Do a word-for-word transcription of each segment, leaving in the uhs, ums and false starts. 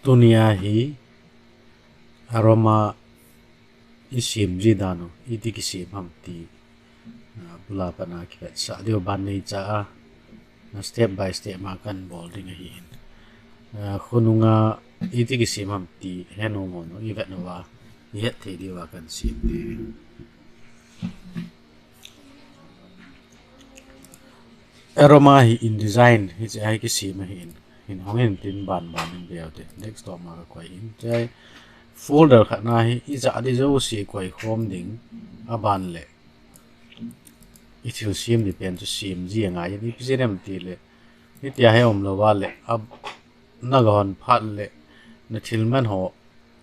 Tunia hi aroma isem ji dan u, iti kisem ham ti, ah, bula pat a kivetsah diu ban neicha a, na step by step ma kan bol ding ahin. Ah, khonunga iti kisem ham ti he nom nom u, ivet uva ihet thei diuva kan sem ding. Aroma hi InDesign hiche a kisem ahin. Hin hong in tin ban ban in veu te. Desktop ma kakoi in. Hiche folder khat na hi ijat ding jouse koi khom ding. Aban le ithil sem ding pen chu sem ji angai. Ipi jeh ham tile, hitia hi umlou va le, a, na gahon phat le, na thil man ho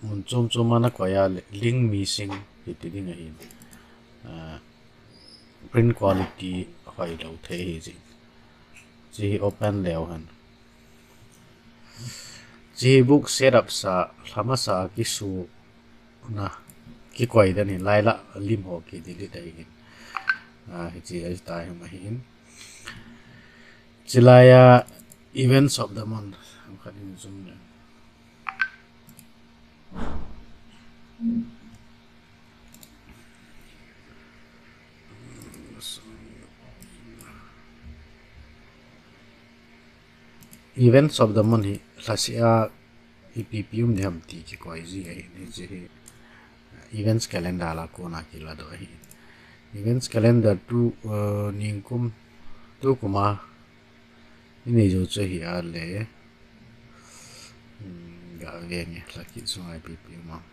mun chom chom a na koi a le, link missing hiti ding ahin. Ah, print quality hoilou thei hi ji. Hiche hi open leu hen. Hiche hi book setup sa, lha masa a kisu na, kikoi dan hi, lai la lim ho ki delete ahin. Ah, hiche a ta hi ma hin. Hiche lai a events of the month. Khat in zoom le. Events of the month hi lhasih a ipi ipi um ding ham ti kikoi ji ahi, hiche hi events calendar la kona kiladoh ahi. Events calendar tu, uh, ningkum, tu kum a inei jou chu ahi a le, hmm, ga ve nge, lhakit sunga ipi ipi um am.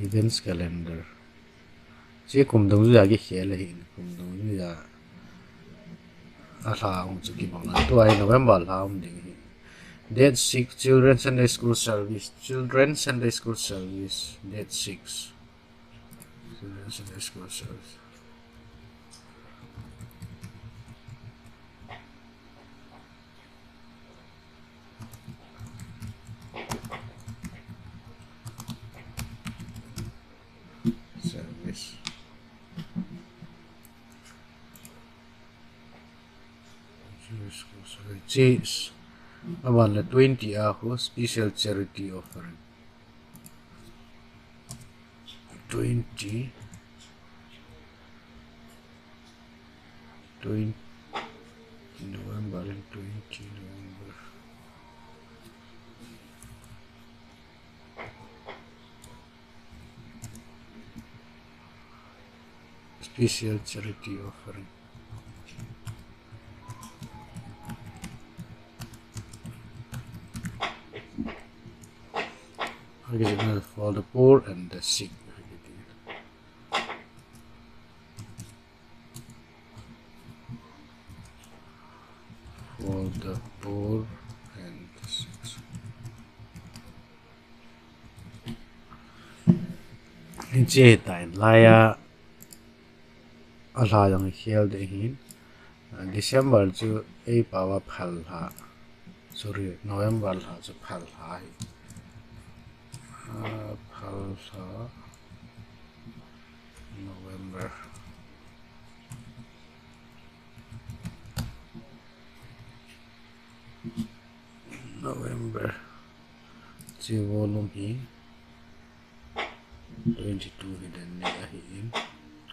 Events calendar. Hiche kum dungjuia kikhel ahin, kum dungjuia alha um chu kibang a. Tua hi November lha um ding ahi. Date six, Children Sunday School Service. Children Sunday School Service. Date six. Children Sunday School Service. Service. Service, sorry. Chis. Aban le twenty a khu special charity offering. Twenty, twenty November and twenty November. Special charity offering. Okay, for the poor and the sick. For the poor and the sick. Hiche hitan, laiya alha jong khel ding ahin. December chu eipao a phal lha. Sorry, November lha chu phal lha ahi. Ah, phal lha. November. November. Hiche volume hi twenty-two hi den nei ahin.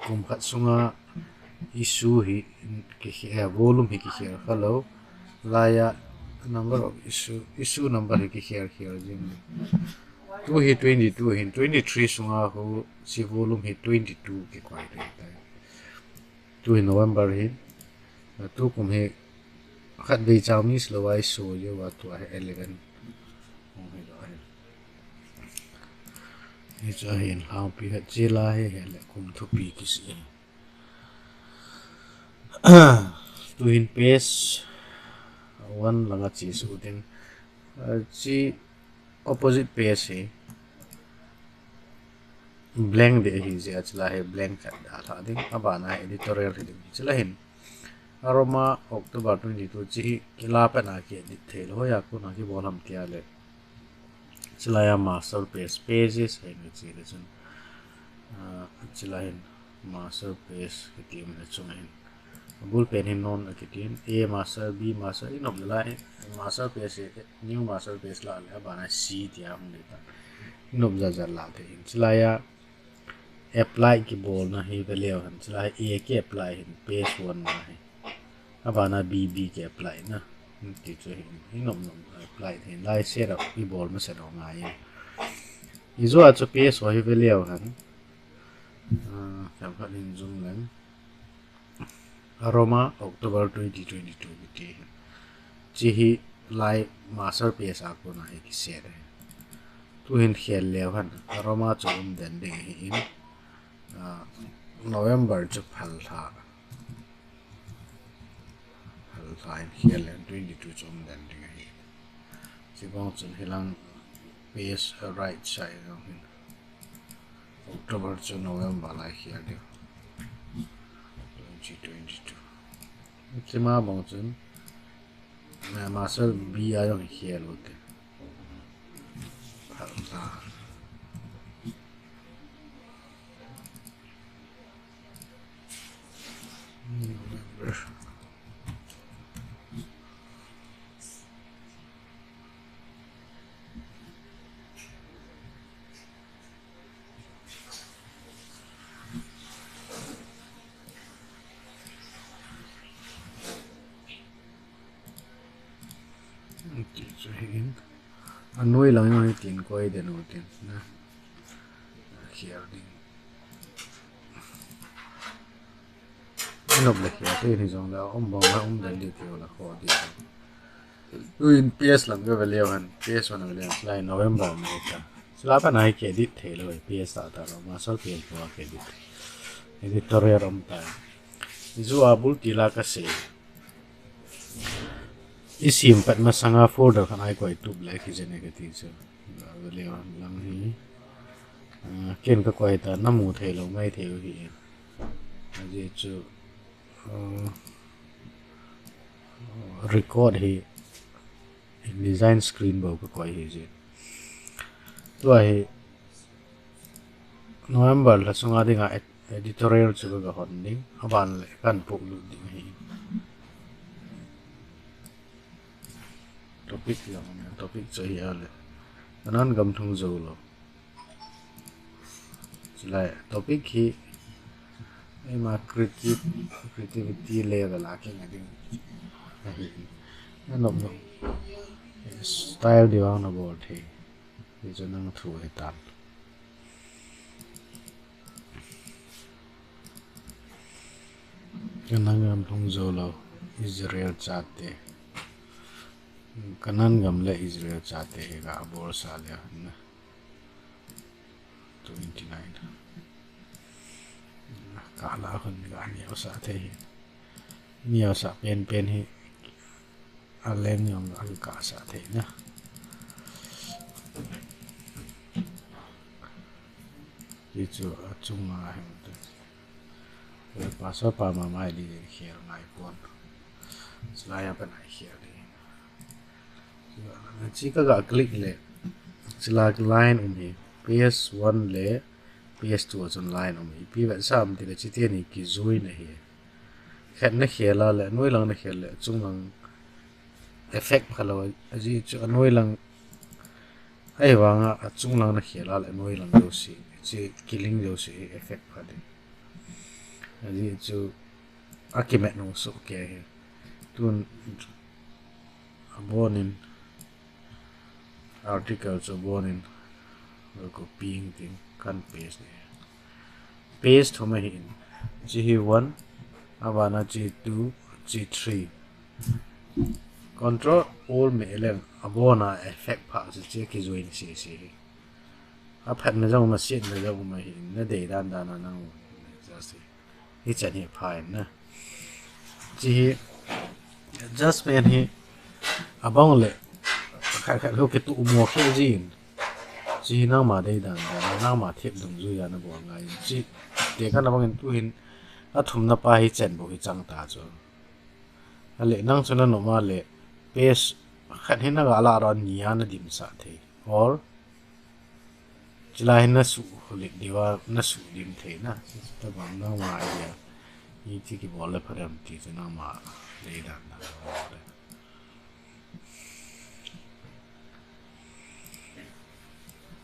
Kum khat sunga issue hi kikhel, eh, volume hi kikhel khalou. Laiya number of issue, issue number hi kikhel khel jing. Tu hi twenty-two hin, twenty-three sunga hiche volume hi twenty-two kikoi ding tai. Tu hi November hin. Tukum hi khatvei chang miss lou a issue jeh uva tua hi eleven hung hilou ahi. Hichu ahin, lhangpi khat chila hi, hile kum thupi kisei. Tu hin page one langa chesuh ding. Hiche opposite page hi blank ding ahi jeh a, chula hi blank khat dalha ding, abana editorial hi ding. Chula hin, Aroma October twenty-two hiche hi kila pen a ki edit thei lou, hoiya kona kibol ham tia le. Chulaiya master page, pages, hi na chi le chun. Ah, chula hin master page kiti um le chunga hin. Abul pen hin non akitin, A master, B master, i nop le lai, master page, new master page la le, abana C tia hung le ta. I nop jat jat la te hin. Chilai a apply kibolna hi ve leu hen. Chilai A ki apply hin, page one na hi. Abana B, B ki apply na. Ti chu hin, i nop nop apply hin. Lai set up i bol ma set up ngai. I jo a chu page ho hi ve leu hen. Ah, khamkhat hin jung leng. Aroma, October twenty twenty-two kiti. Chi hi lai master page a kona hi kiset e. Tu hin khel leu hen. Aroma chu um den ding hi in. Ah, November chu phal tha. Phal tha in khel leu hen twenty-two chu um den ding hi. Chi bang chun hilang page right side jong hin. October chu November lai khel diu. Twenty twenty-two. Chima bang chun, na master B a jong khel u te. Phal ta. November. Ti chu hin. Anoi lang jong hitin koi den u tin na. Khel ding. Nop le khel te ni jong le um bang la um den di ti la kho di. Tu in page lang ka ve leu hen, page one ve leu hen, lai November ni ta. Sila pa nai ke edit thei lou, page ta ta lou, master page ko ke edit. Editorial um ta. Ju a bul ti la ka sei. I sim pat masanga folder khat ai koi tup le kijen e kati chu. Ga ve leu lang hi. Ah, ken ka koi ta na mu thei lou, ngai thei u hi. Ajeh chu, ah, record hi InDesign screen bou ka koi hi jeh. Tua hi November la sunga dinga ed-, editorial chu ka hon ding. Aban le kan puk lut ding hi. Topic jong, topic chu hi a le. Kanan gam thung jou lou. Chulai topic hi, eima creative, creativity level a kinga ding ahi. Nanop nop. Style di vang na bol thei. Ti chu nang thu hi tan. Kanan gam thung jou lou, Israel chate. Kanan gam le Israel chate hi ka bol sa le na. Twenty-nine. Ka la hun ka ni sa thei. Ni sa pen pen hi. A leng jong a ka sa thei na. Ti chu a chunga hem te. Pastor pa ma mai di khel ngai pon. Chulai a pa nai khel di. Chi ka ga click le. Chila line um hi. P S one le P S two a chun line um hi. Pi vet sam ti le chi te ni kijui na hi. Khat na khel a le, anoi lang na khel le, achung lang effect pha lou, ajeh chu anoi lang, ahivanga achung lang na khel a le, anoi lang jouse, chi kiling jouse effect pha ding. Ajeh chu akimat nung soh kei hi. Tun abonin, article chu abonin, copy ing ting kan paste ni. Paste thum ahin, chi hi one, abana chi two, chi three. Control Alt me leng, abona effect pha chu chi kijui ni sese hi. Aphatna jong, asetna jong ahin, na dei dan dan a nang just hi. Hichan hi pha in na. Chi hi adjustment hi abang le khat khat ho kitu mo khe jin. Chi hi nangma dei dan dan, nangma thep dungjui a na bol ngai. Chi te kana bangin tu hin athumna pa hi chen bou hi chang ta chu. Ale nang chu na nom a le page khat hi na ga la ron ni a na dimsah thei. Or chilai hin na suh holit diu a, na suh dim thei na. Tabang nangma idea. Iti kibol le pha dem ti chu nangma lei dan dan.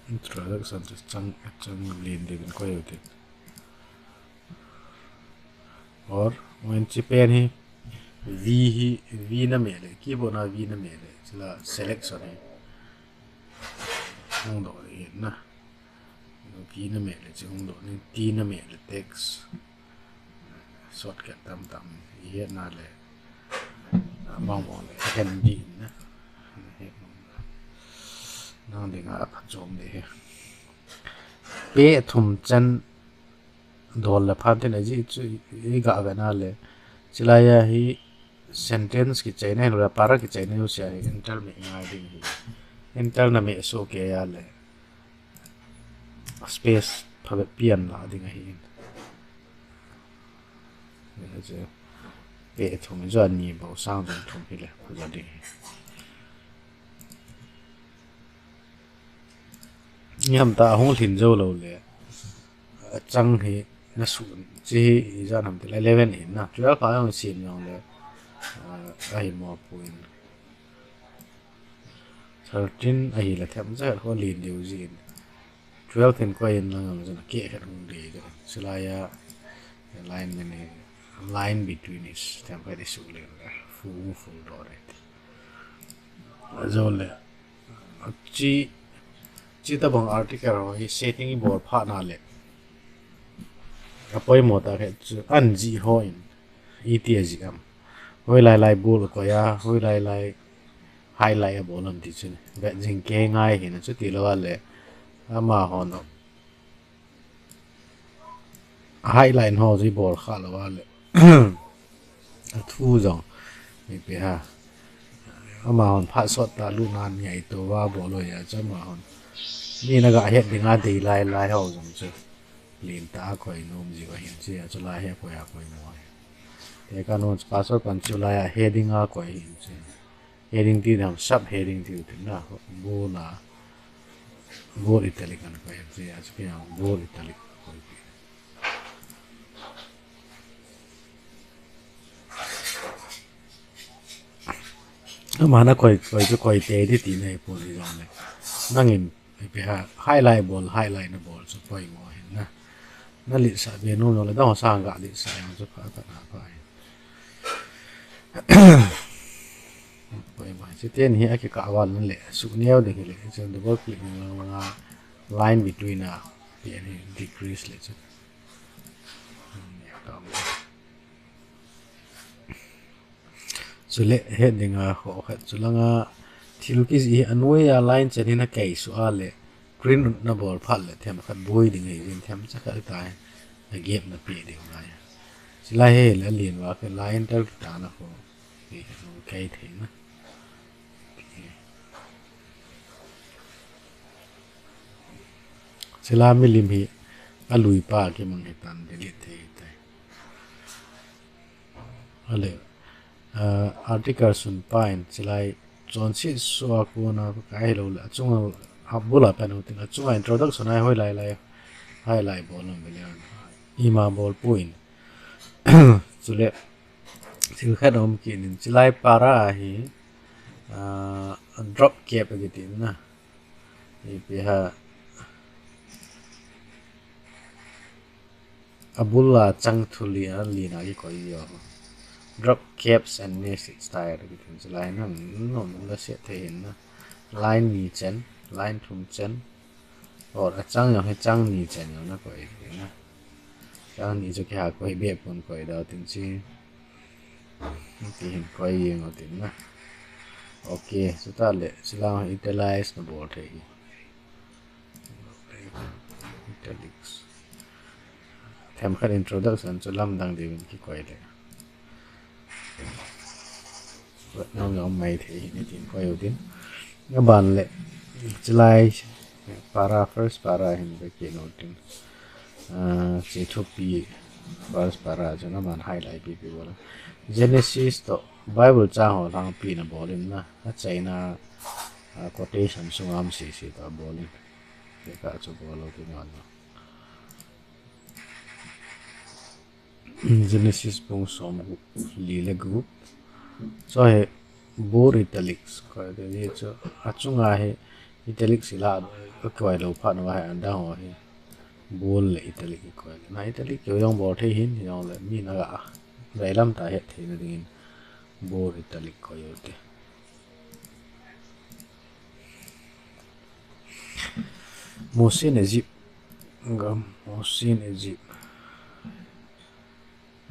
Introduction chu chang, chang lien ding in koi u tin. Or, when chi pen hi, V hi, V na meh le, keyboard na V na meh le, chila selection hi. Hung doh le hin na. V na meh le, chi hung doh ni, T na meh le, text. Shortcut tam tam, i het na le, bang bang le, hen di na. Nang dinga a phat chom de he. Pe thum chan dol le phan tin a ji chu i ga ve na le. Chilai a hi sentence kichaina hin le para kichaina u sia hi enter me ngai ding hi. Enter na me so ke ya le. Space pha be pian la ding a hi. Ni ha che. Pe thum jo ni bo sang jong thum hi le. Pha ja ding hi. Niam ta hung lhin jo lo le. A chang hi na su chi hi i jan ham ti le eleven in na. Twelve a hung sim jong le. A hi mo pu in. Thirteen a hi le them ja ko lin diu ji in. Twelve in ko in lang jong ke het hung de de. Silai a line mene line between is them ka di su le. Fu fu do re. A jo le. Chi, chi tabang article ho hi setting i bol pha na le. A poimo ta khe chu an ji ho in. Iti a ji am. Hoi lai lai bol ko ya, hoi lai lai highlight a bol am ti chu. Ve jing ke ngai hi na chu ti lo a le. Ama ho no. Highlight ho ji bol kha lo a le. A thu jong. Mi pe ha. Ama hon phat sot ta lu nan ngai to va bol lo ya cha ama hon. Ni na ga het ding a dei lai lai ho jong chu. Lin ta koi nom ji va hin chi a chu lai he koi a koi mo. Te ka no password pan chu lai a heading a koi hin chi. Heading ti dam sub heading ti u tin na. Bold a. Bold italic kan koi hin chi a chu ki bold italic koi. Ama na koi, koi chu koi te di ti nei pu di jong le. Nangin, ipi ha, highlight bol, highlight na bol chu poimo hin na. Na lit sa be nom jong le, dong sang ga lit sa jong chu pha ta na pha hin. Poimo hin. Chu ten hi a ki ka val na le, su neo ding hi le, chu double click lang lang a, line between a, pen hi decrease le chu. Chule, heading a ho khat chu langa thil kiji hi a nuai a line chen hin a kei su a le print na bol phat le them khat boi ding hi jin them cha khat ta a gap na pe ding lai. Chulai he le lin va khe line tel ta na ho. Kei thei na. Chila milim hi a lui pa kimang hi tan delete thei tai. Ale, ah, article sun pa in chilai chonse sua kona kai lo le achunga a bula pen u tin achunga introduction ai hoi lai lai, hai lai bol nom bele. Ima bol puin. Chule, thil khat om kit in chilai para hi, ah, drop cap a kitin na. Ipi ha, a bula chang thu li a li na kikoi yo. Drop caps and nested style a kitin chilai na, no, no, la se the hin na. Line ni chen, line thum chen. Or a chang jong hi chang ni chen jong na koi hi na. Chang ni chu kiha koi be pon koi dau tin chi. Ti hin koi jeng u tin na. Ok, chuta le, chila italics na bol thei hi. Italics. Them khat introduction chu lamdang ding in kikoi le. Nong jong mai thei hi ni tin koi u tin. Aban le, chilai para, first para hin be kit u tin. Ah, chi thupi first para chu na man highlight pi pi bol. Genesis to Bible chang ho lang pi na bol in na. A chaina, ah, quotation sung am si si to bol in. Te ka chu bol u tin na. Genesis bung som gup, li le gup. Chu hi bold italics koi te ni chu, achunga hi italics ila koi lou phat uva hi adang ho hi bold le italic koi le. Na italic keu jong bol thei hin, hijongle mi na ga dailam tah a het theina dingin bold italic koi u te. Mosi in Egypt gam, Mosi in Egypt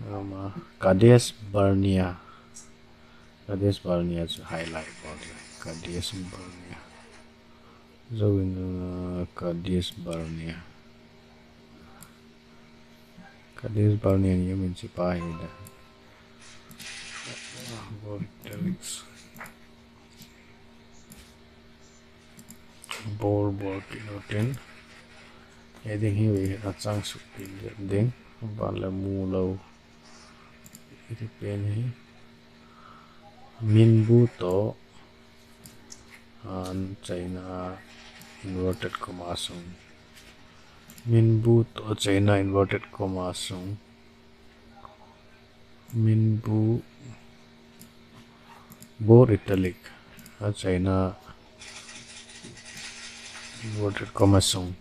gam a, Kadesh Barnea. Kadesh Barnea chu highlight bol le. Kadesh Barnea. Zo in, uh, Kadesh Barnea. Kadesh Barnea ni min chi pa hi da. Bold italics. Bold, bold kit u tin. Heading hi ve a chang suk kit ding. Ban le mu lou. Iti pen hi. Min bu toh, an, achaina inverted comma sung. Min bu toh achaina inverted comma sung. Min bu, bold italic, achaina inverted comma sung.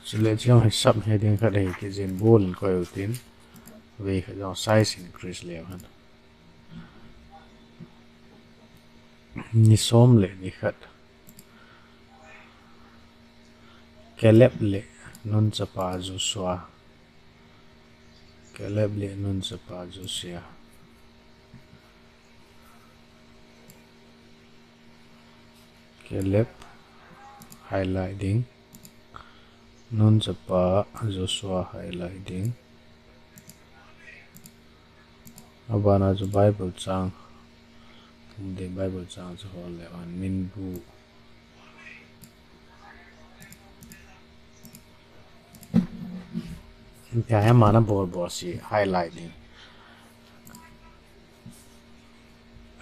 Chule chu jong hi subheading khat hi kijin bold in koi u tin. Vei khat jong size increase leu hen. Ni som le ni khat. Caleb le Nun chapa Joshua. Caleb le Nun chapa Joshua. Caleb highlight ding. Nun chapa Joshua highlight ding. Abana chu Bible chang. Kum ding Bible chang chu hol le an min bu. Tia hi amana bol bol si highlight ding.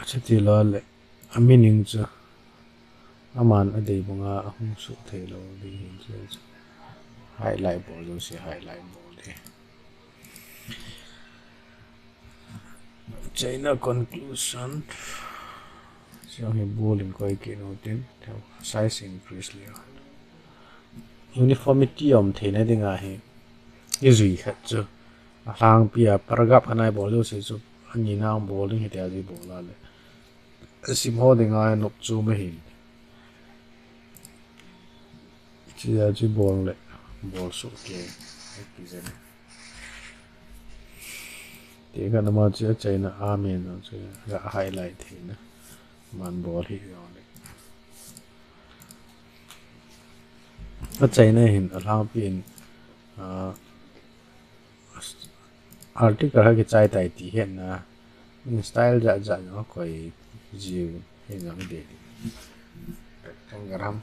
Achuti lou le, a meaning chu aman adei banga ahung suh thei lou ding hin chu, highlight bol jouse highlight bol ding. Achaina conclusion. Siang hi bold in koi kit u tin, size increase le. Uniformity um theina dinga hi ijui khat chu. Alhangpi a paragraph khat a ibol jouse chu, anina bol ding hiti a chu ibol a le. Sim ho dinga nop chu ma hin. Chia chu bol le, bol suh kei, kijen. Ti khat ama chu achaina amen chu ga highlight theina. Man bol hi jong le. Achaina hin alhangpi in, ah, article ha kichai tai ti hetna. Min style jat jat jong koi jiu hi jong de. Rectangle ham.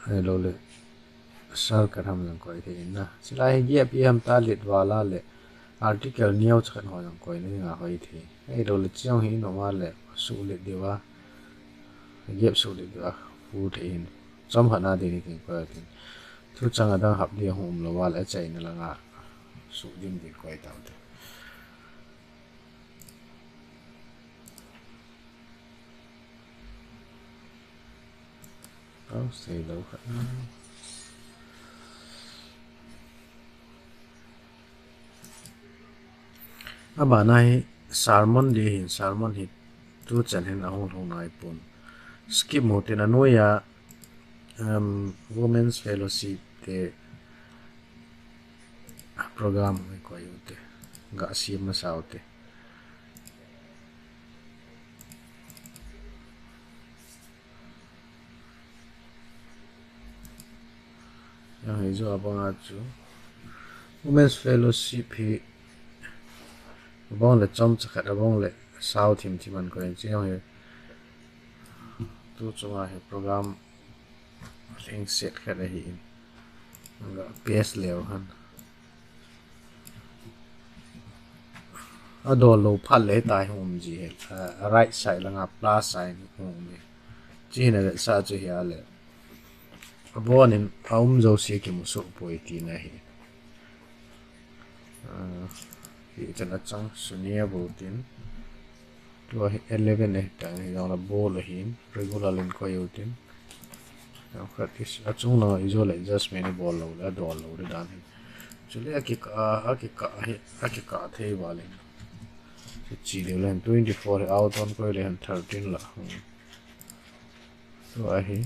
Ahilou le, circle ham jong koi thei na. Chulai hi gap iham ta let val a le, article neo chakhat ho jong koina dinga hoi thei. Ahilou le, chiang hi nom a le, suh let diu a. Gap suh let diu a, full thei hin. Chomkhat na ding hi kin koi kin. Thuchang adang hap ding hung um lou a le, achaina langa suh dim ding koi tau te. Tau sei lou khat na. Abana hi sermon ding hin, sermon hi tuchan hin ahung lhung nai pon. Skip mu tin anoiya, um, Women's Fellowship te program hi koi u te. Ga sim masa u te. Yang hi jo abang a chu Women's Fellowship hi abang le chomcha khat abang le sao thim thim an koi in chu yang hi tu chunga hi program lhing set khat ahi in. Ga paste leu hen. Adol lou phat le hitia hi hung um ji hi. A, a right side langa plus sign hung um e. Chihna le sa chu hi a le. Abon in a um jouse kimu soh poi tina ahi. A, hichan a chang sunia bou tin. Tua hi eleven ahi tan, hijongle bol ahin, regular in koi u tin. Jong khat is, achung langa ijole adjustment ibol lou le, adol lou le dan hi. Chule akikah, akikah hi, akikah thei val in. Chu chi deu le hen twenty-four hi out on koi le hen thirteen la. Hmm. Tua hi,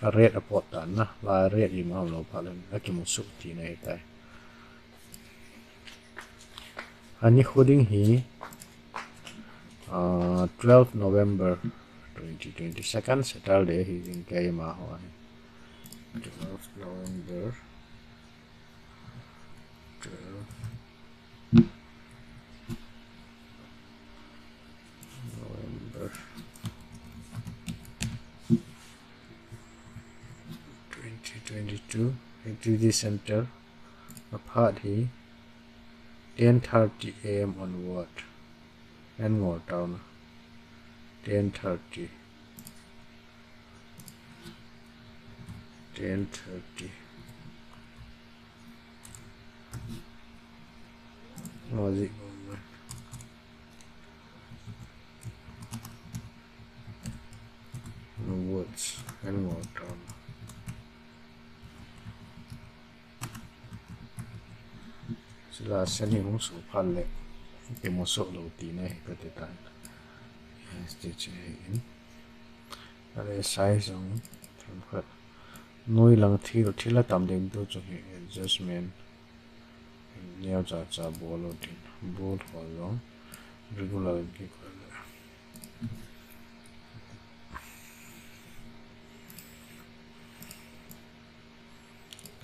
a red a pot tan na, la red ima ham lou phat le, akimu soh tina ahi tai. Ani khu ding hi, ah, twelve November twenty twenty-second, Saturday hi jing kei ma ho hi. Twelve November. Twelve November twenty twenty-two, Activity Center. Aphat hi ten thirty A M onward. An ngol tauna. Ten thirty. Ten thirty. Ngol ji bom na. Onwards. An ngol tauna. Chule sun hi hung suh phat le, kimu soh lou tina hi kati tai. Yes, ti chu hi in. Ale size jong themkhat. Noi lang thil, thil atam ding tu chu hi adjustment. Neo cha cha bol u tin. Bol ho jong. Regular in kikoi le.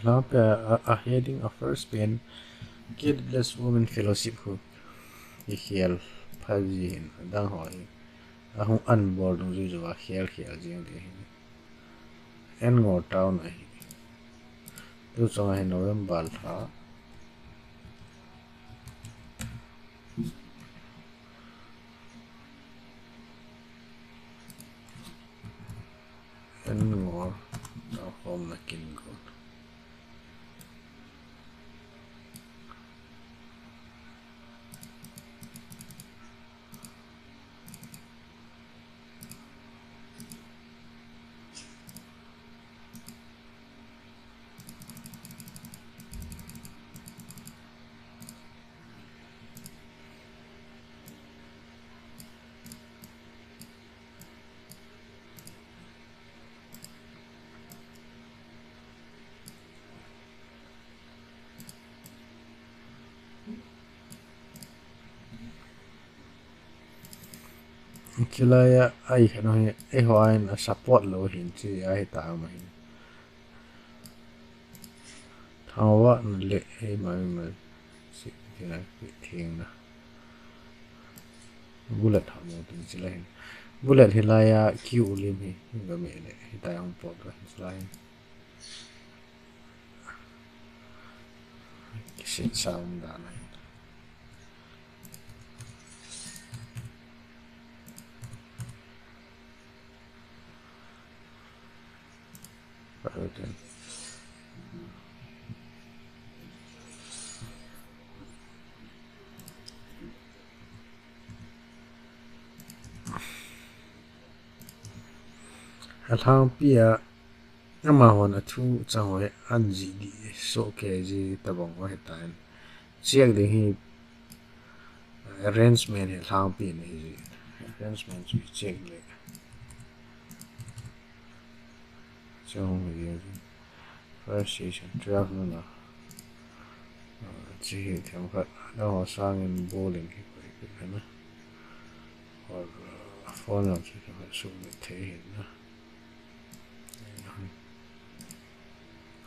Lampi a, a, a heading a first pen, K W S Women Fellowship khu. I khel pha ji hin, adang ho hi. Ahung an bol dungjui jou a khel khel jing ding hin. An ngol tauna hi. Tu chunga hi November lha. An ngol tauna kin gon. Chulai a, ai khat hi, eiho a support lou hin chi ahi ta ma hin. Thangvahna le, ei ma, ei ma, si, tina, thingna. Bullet ha mo tin chulai hin. Bullet hilai a, Q lim hi, hin ga me le, hitia hung pot ka hin chulai hin. Kisin sa um dan ahi. Alhangpi a, amahon athu chang ho hi an jih dih soh kei ji tabang ho hitan. Check ding hi arrangement hi alhangpi na hi ji. Arrangement chu check le. Chung hi ji. First session twelve nuna. Ah, chi hi themkhat. Adang ho sangin bowling hi koi kit na. Or, ah, phone lam chu themkhat submit thei hin na.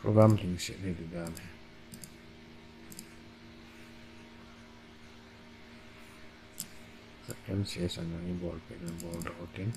Program lhingset hi ti dan hi. Second session na i bol peh na bol doh tin.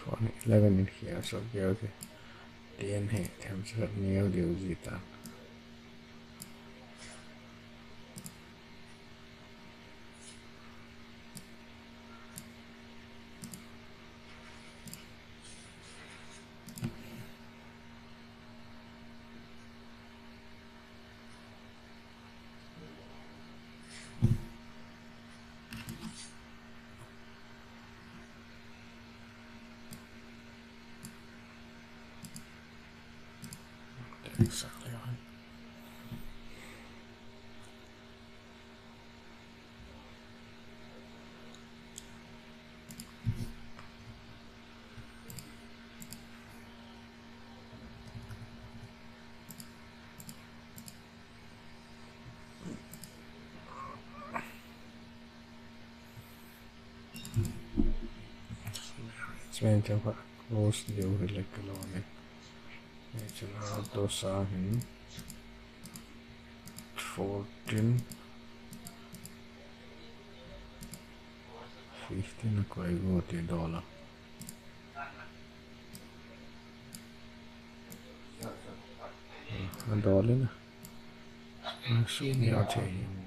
Phone eleven in khel soh keu te. Ten hi themcha khat neo diu ji tan. Exactly. Arrangement te kha close diu hi le kalou ne. H L R to sa hin fourteen, fifteen a koi go ti dollar. A dollar na. A sum ya che hin.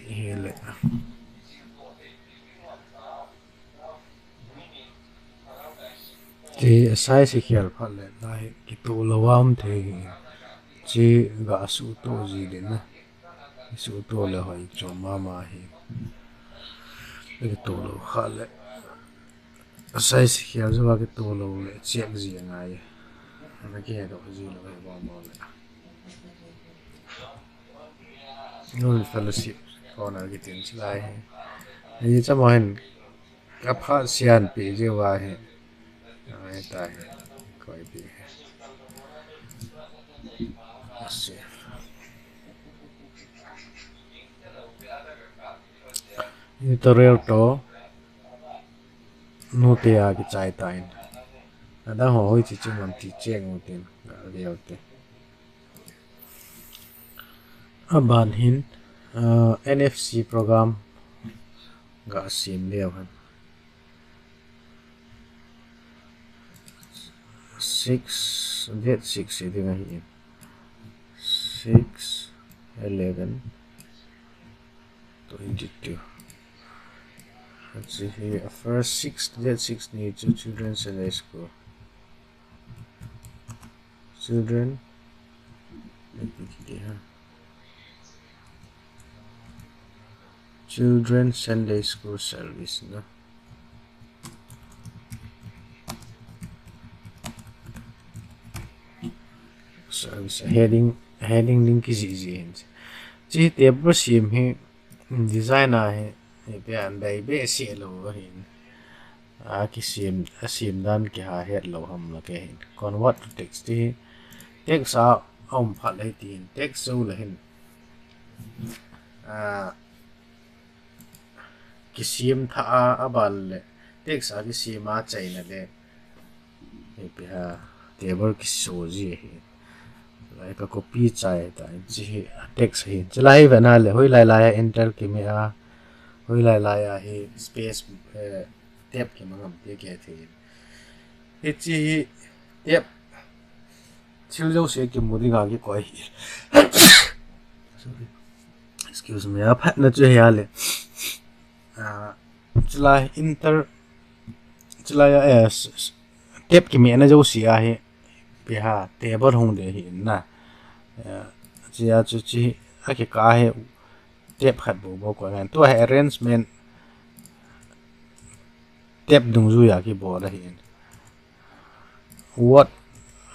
Hi le. Ti size hi khel phat le, lai kitoh lou a um thei hi. Chi ga suhtoh ji le na. Suhtoh le hoi chom mama hi. Kitoh lou kha le. Size hi khel jou a kitoh lou le check ji angai. Ana kihedoh ji lou hi bang bang le. Nun fellowship kona kitin chilai hi. Hiche mo hin kapha sian pi jiu ahi. Ai tai. Koi pi. Asi. Tutorial to. Nute a kichai tan. Adang ho hoi chi chi ngam ti cheng u tin. Ga leo te. Aban hin, ah, N F C program ga sem leo hen. Six, date six hi ding ahi. Six, eleven, twenty-two. Let's see here. First six, date six ni chu Children's Sunday School. Children, let me see here. Children Sunday School Service, no? Service heading, heading ding kijih jih hin. Chi table sem hi, design a hi, hi pian dai behseh lou ahin. A kisem, a sem dan kiha het lou ham la ke hin. Convert to text ti hi. Text a, a um phat le tin. Text jou le hin. A, kisem tha a, aban le. Text a kisem a chaina le. Hi pi ha. Table kiso ji hi. Lai ka copy chai ta. Chi hi text hi. Chulai hi vena le. Hoilai lai a enter kime a. Hoilai lai a hi space, eh, tab kimang am ti kithei. Hichi hi tab thil jouse kimu dinga kikoi hi. Sorry. Excuse me. Aphatna chu hi a le. Ah, chulai enter, chulai a, eh, s-, s-, tab kimena jouse a hi. Pi ha, table hung de hi na. Eh, chia chu chi, a kikah hi tab khat bou bou koi ngan. Tua hi arrangement tab dungjui a kibol ahi. Word,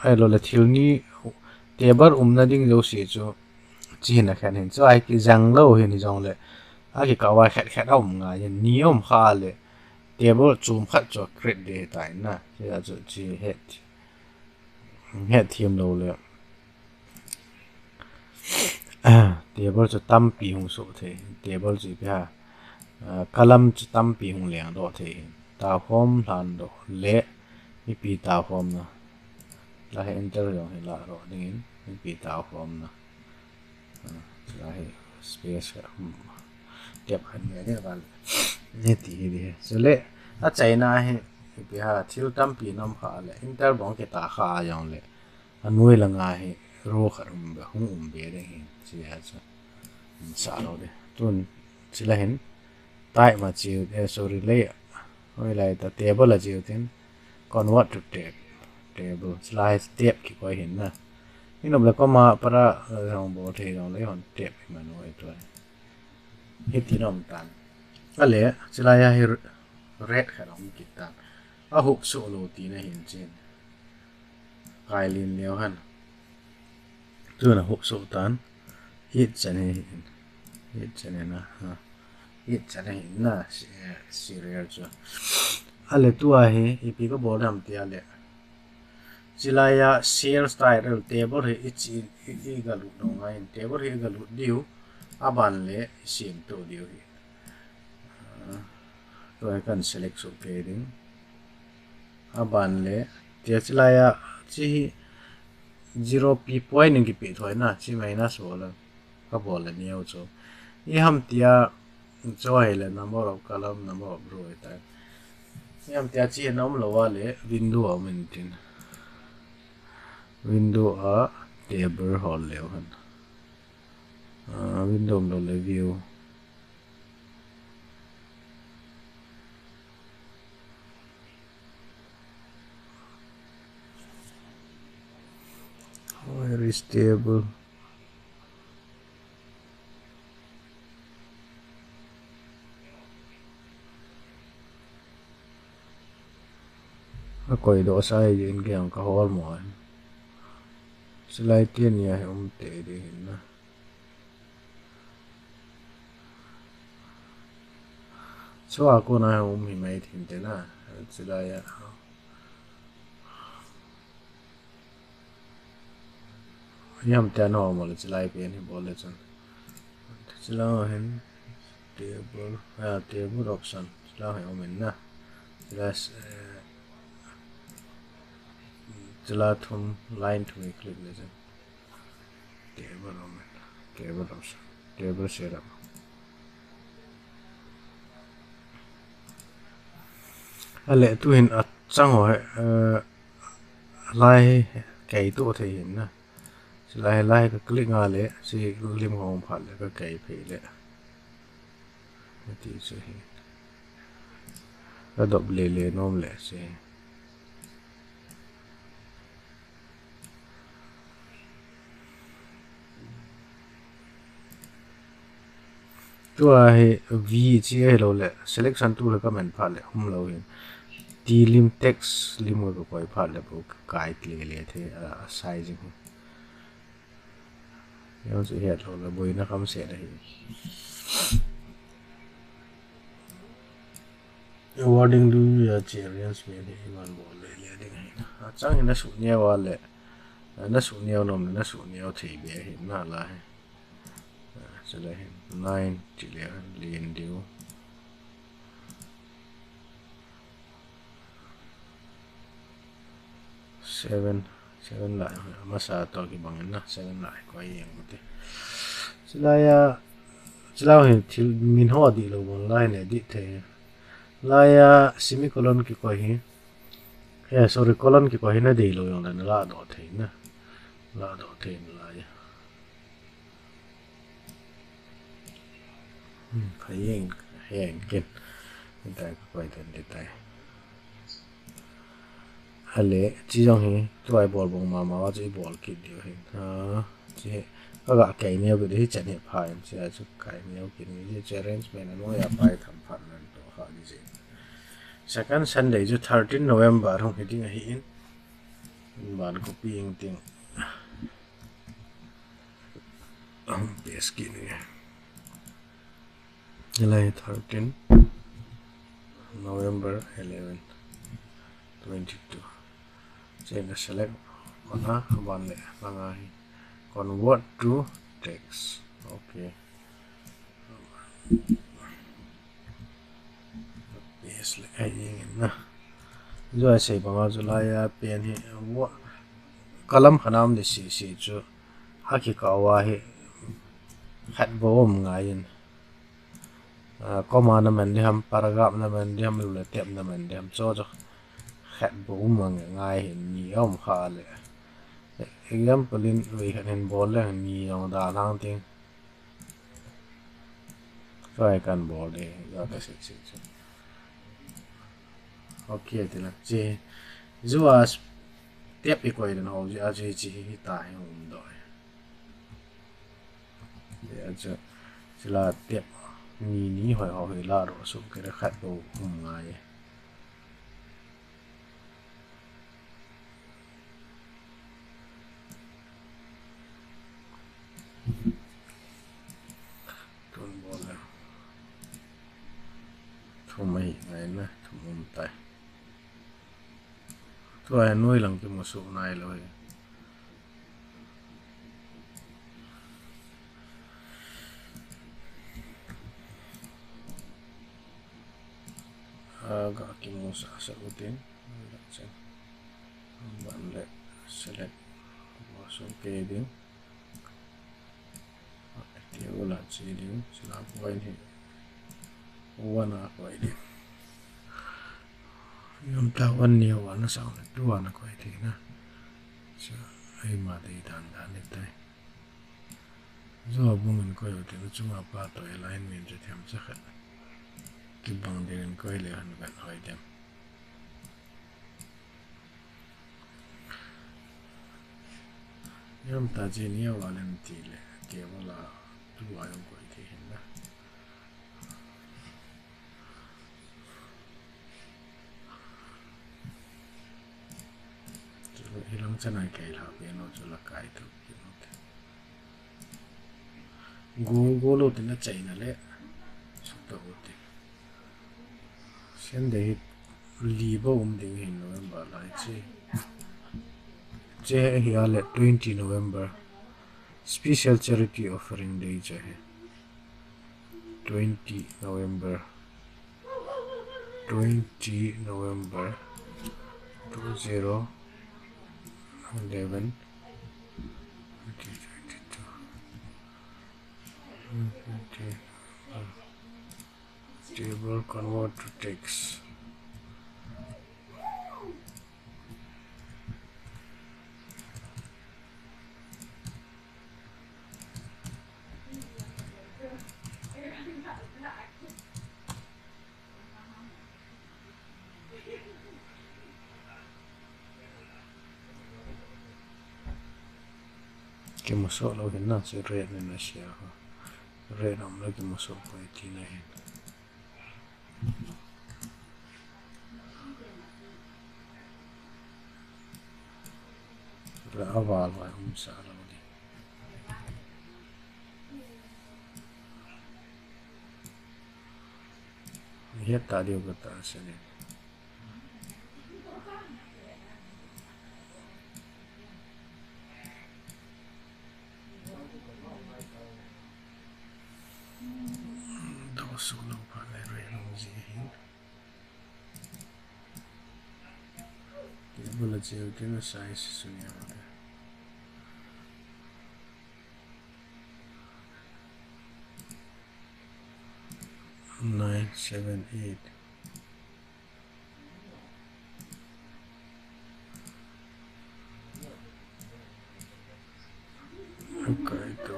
ahilou le thil ni, table umna ding jouse chu, chi hin a khen hin. Chu a hi kijang lou hin hi jong le, a kikah a khat khat a um ngai hin. Ni a um kha le, table chom khat chu create de tai na. Chia chu chi het. Hetthem lou le. Ah, table chu tampi hung soh thei. Table chu ipi ha. Ah, column chu tampi hung lengdoh thei. Taokhom lhandoh le mipi taokhomna. La hi enter jong hi lah doh dingin mipi taokhomna. Ah, Ahi space ka, hmm, tab khat nge ding aban. Hiti hi ding. Chule, achaina hi, ipi ham, thil tampi nam kha le, enter bang kita kha jongle, anoi langa hi row khat um be, hung um be ding ahi, chia chu. Sa lou ding. Tun, chule hin, type ma chiu, eh, sorry, le, hoilai ta table a chiu tin, convert to tab, table, chulai tab kikoi hin na. Hinop le comma para, eh, hung bol thei jongle hon tab hi manu ai tu. Hiti nom tan. Ale, chulai a hi red khat hung kit tan. Ahup soh lou tina hin chin. Kai lin leo hen. Tun ahup soh tan. Hichan hi hin. Hichan hi na. Ha. Hichan hi na. Si-, eh, serial chu. Ale tua hi, ipi kabol ding ham tia le. Chulai a sales title table hi i chi, i, i galut ngai. Table hi i galut diu. Aban le, i sim to diu hi. Ah, tua hi kan select soh kei ding. Aban le, tia chulai a, chi hi zero pi point in kipe thoi na, chi minus bol a, kabol le neo chu. Ipi ham tia, chu hi le number of column, number of row tai. Ipi ham tia chi nom lou a le, window a um in tin. Window a table hol leu hen. Ah, window um lou le view. Where is table? Akoi doh sai jin kei ang kahol mo. Chulai tia hi um tei ding hin na. Chua kona hi um hi mai thei inte na. Chulai a. Ipi ham tia nom le chulai pen hi bol le chun. Chulai hin table, ah, table option. Chulai hi um in na. Chulai, eh, chulai thum, line thum hi click le chun. Table option, table option, table setup. Ale tu hin achang ho hi, eh, lai kei tu thei hin na. Chulai, lai ka click nga le, chi lim hong phat le ka kei phei le. Ti chu hi. Ka dop le le nom le si. Tua hi V chi ahilou le, selection tool ka man phat le, um lou hin. T lim text lim ka koi phat le, bu kai le le the, a, a sizing hi. Yang chu het lou le, boina kham se le hi. Wording du ya chi arrangement hi man bol le le ding hi. Achang hi na su neo a le, na su neo nom le, na su neo thei be hi na la hi. Chule hi nine chi le len diu. Seven, seven lai, amasa toh kibang in na, seven lai koi jeng u te. Chulai a, chulai hi thil min ho dihlou bang lai ne dih thei. Lai a semicolon kikoi hi. Eh, sorry, colon kikoi hi na deilou jong le na ladoh thei na. Ladoh thei na lai a. Hmm, pha jeng, jeng kin. Hitai ka koi tan hitai. Ale, chi jong hi, tua i bol bang mama a chu i bol kit diu hin. Ha, chi hi, ka ga kei neo kit hi chan hi pha em, chi a chu kei neo kit ni, chi arrangement a nung a pai tham phat nan to ha ni je. Second Sunday chu thirteen November hung hi ding ahi in. Ban copy ing ting. Hung paste kit ni. Hilai thirteen November eleven twenty-two. Chena select mana ban le langa hi convert to text. Okay. Paste le ai ing na. Joi sei banga chu lai a pen hi wa kalam khanam de si si chu. Haki ka wa hi. Khat bou um ngai in. Ah, comma na man ding ham, paragraph na man ding ham, lule tab na man ding ham, chu chu khat bou um ngai hin, ni a um kha le. Example in, vei khat hin bol le, ni jong da lang ting. Try kan bol de, ja ka sik sik sik. Okay, ti la che. Ju a tab i koi den ho, ju a che che hi ta hi um doi. Acha, sila tab ni ni hoi ho hoi la ro, so kere khat bou um ngai. Tun bol le. Thum ahi ngai na, thum um tai. Tua hi noi lang kimu suh nai lou hi. Aga kimu sah sah utin. Ban le select. Masuk ke ding. Table a che ding, sila point hi one a koi ding. Yom ta one ni one na sang le two a na koi ding na. Sa ai ma dei dan dan ni tai. Zo bung in koi u te na chunga pa to alignment chu thiam cha khat. Kibang ding in koi le han kan hoi dem. Yom ta che ni a valen ti le, table a two a jong koi thei hin na. Chu hilang chan a kai la pe no chu la kai tu ki no te. Go, go lo tin a chaina le. Suk ta u te. Sen de hi li bou um ding hin November lai che. Che hi a le twenty November. Special charity offering day che hi. Twenty November. Twenty November. Two zero eleven. Twenty twenty-two. Table convert to text. Kimu soh lou hin na, si red ni na sia ho. Red um le kimu soh poi ti na hin. Ra aval vai um sa lou di. Hiat ta diu ka ta sa ni. Dou su lou pha le re lou ji hin. Table a cheu te na size sunia te. Nine, seven, eight. Okay, to.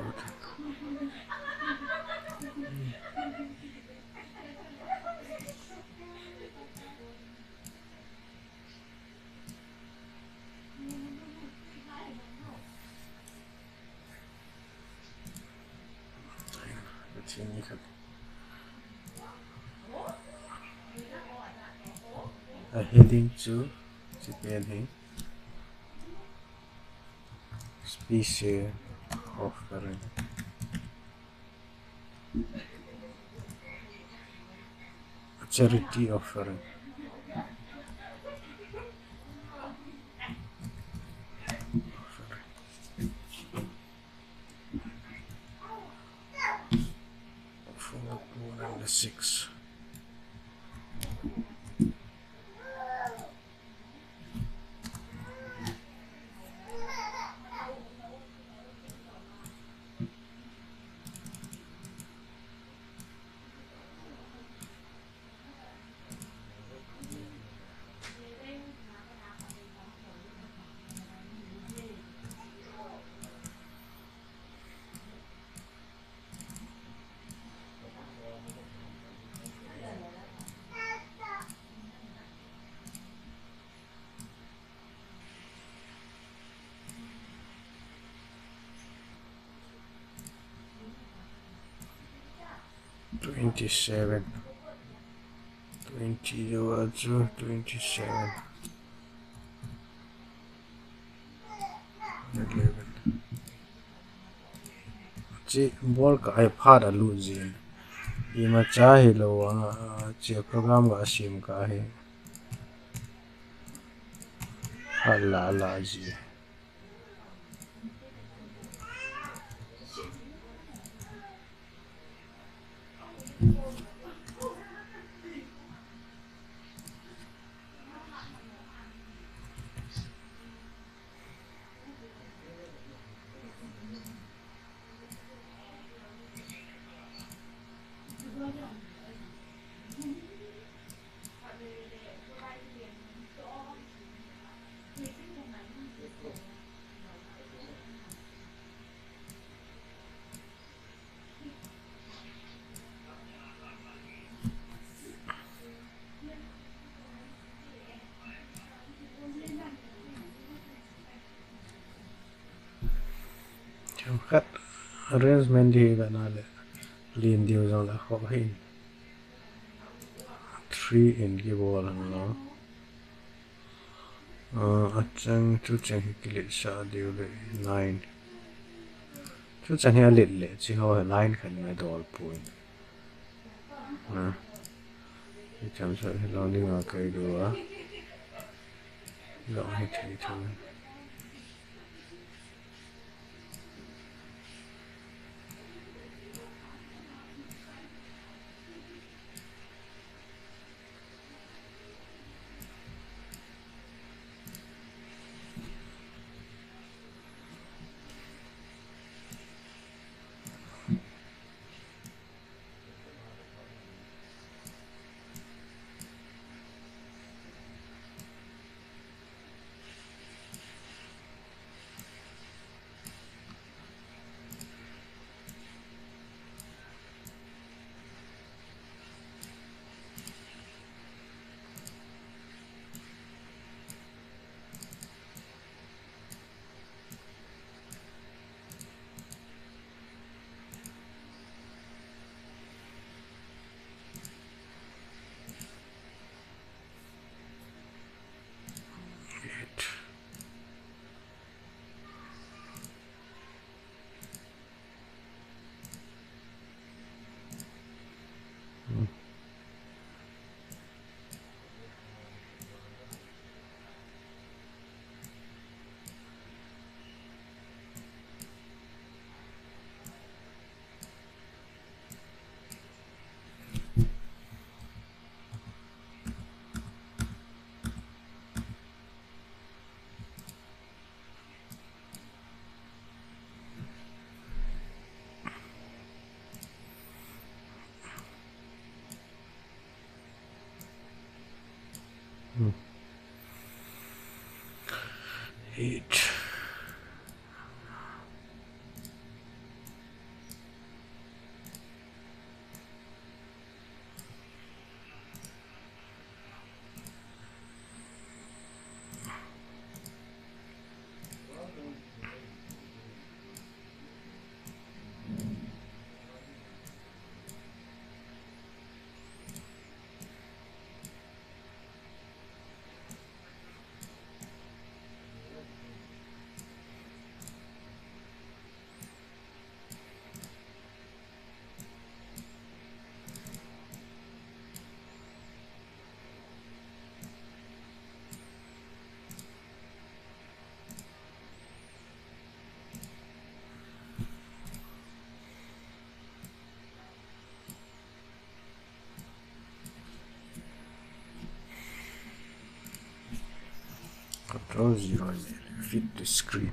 A heading chu, chi pen hi, special offering. Charity offering. Four, two, and six. Twenty-seven. Twenty, you are two, twenty-seven. Eleven. Chi bol ka ai phat a lut jin. Imacha hilou a, chi program ka sim ka hi. Hala la ji. Themkhat arrangement di ka na le, len diu jong le ho hin. Three in kibol ang lo. Ah, achang, chuchang hi kiletsah diu le nine. Chuchang hi alet le, chi ho hi line khat in adol poi. Ah. Hi cham sa hi lo ding a kai diu a. Lo hi thei thei. Eight. Control zero, fit the screen.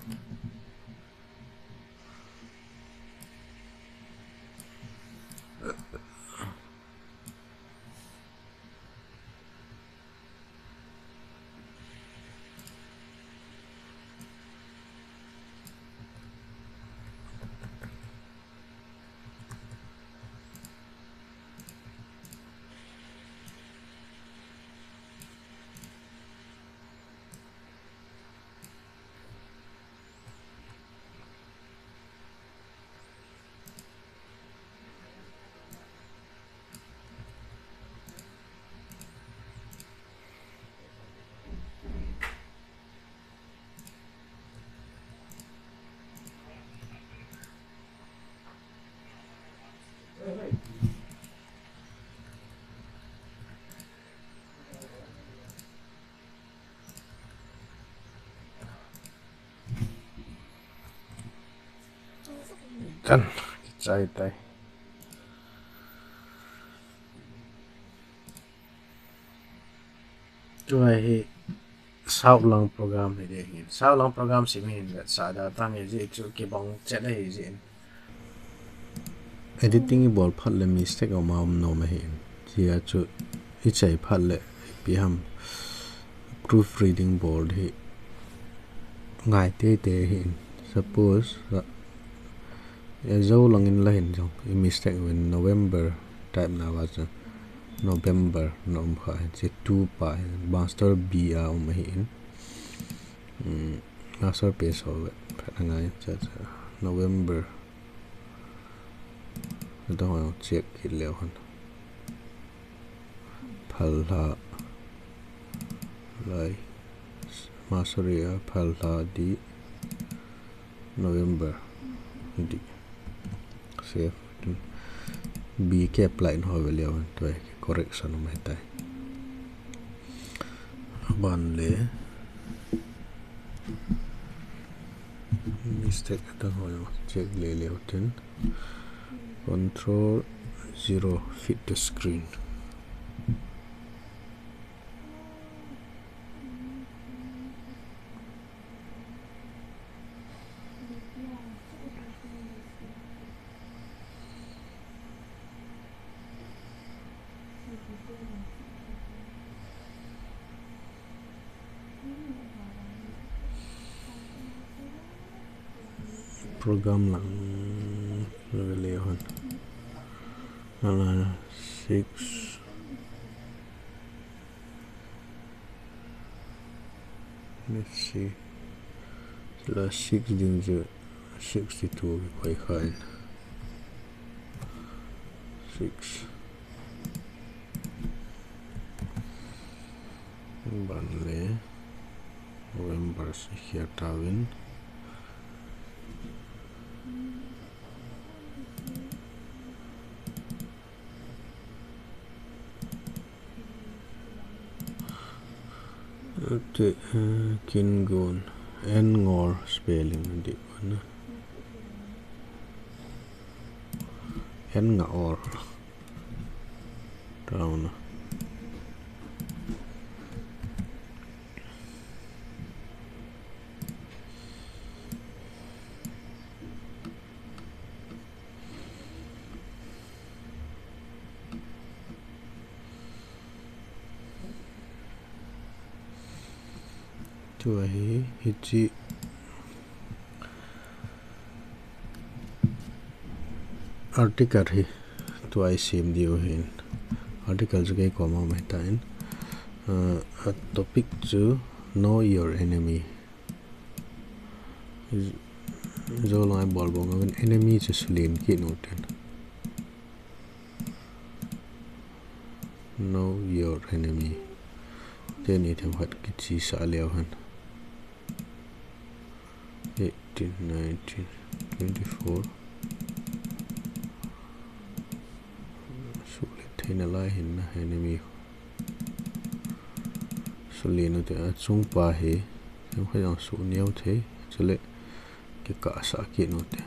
Kan kichai tai. Tua hi saulang program hi ding hin. Saulang program sim hin vetsah da tang hi ji chu kibang chet ahi jin. Editing i bol phat le mistake a um a um nom ahi in. Chia chu i chai phat le ipi ham proofreading bol hi ngai teitei ahi in. Suppose, uh, Zo langin la hin jong, i mistake uvin November type na uva chu November na um kha hin, chu tu pa hin, master B a um ahi in. Hmm, master page ho ve, phat a ngai, cha cha, November. Adang ho jong check kit leu hen. Phalha. Lai. Master A, phalha di. November. Di. Save. B ke apply na ho ve leu hen. Tua hi correction um ahi tai. Aban le. Mistake adang ho jong check le leu hen. Control zero, fit the screen. Program lang, mm, lele hon. Ala six. Let's see. Ala six ding chu sixty-two kikoi khan. Six. Ban le November si khia tavin. Te, eh, kin gon. En ngor spelling di wana. En nga or. Tauna. Tua hi, hichi article hi tua i sem diu hin. Article chu kei koma mai ta in. Uh, a topic chu know your enemy. Zo lang i bol bol ngavin enemy chu sulen kit u ten. Know your enemy. Teni themkhat kichi sa leu hen. Eighteen, nineteen, twenty-four. Sulen theina lai hin na enemy. Sulen u te achung pa hi. Themkhat jong su neo thei. Chule. Kikah sah kit u te.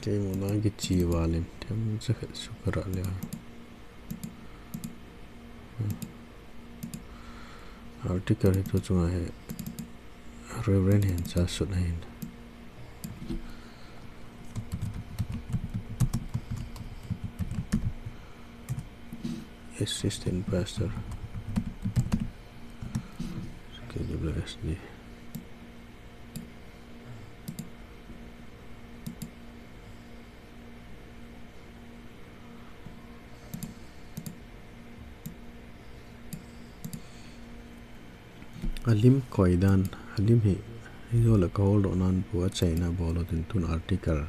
Kei muna kichi valin themcha khat su kara le. Article hi tu chunga hi Reverend hin cha sut ahin. Assistant Pastor. K W S D. Alim koidan, alim hi, hi jo le ka hol doh nan pu a chaina bol u tin tun article,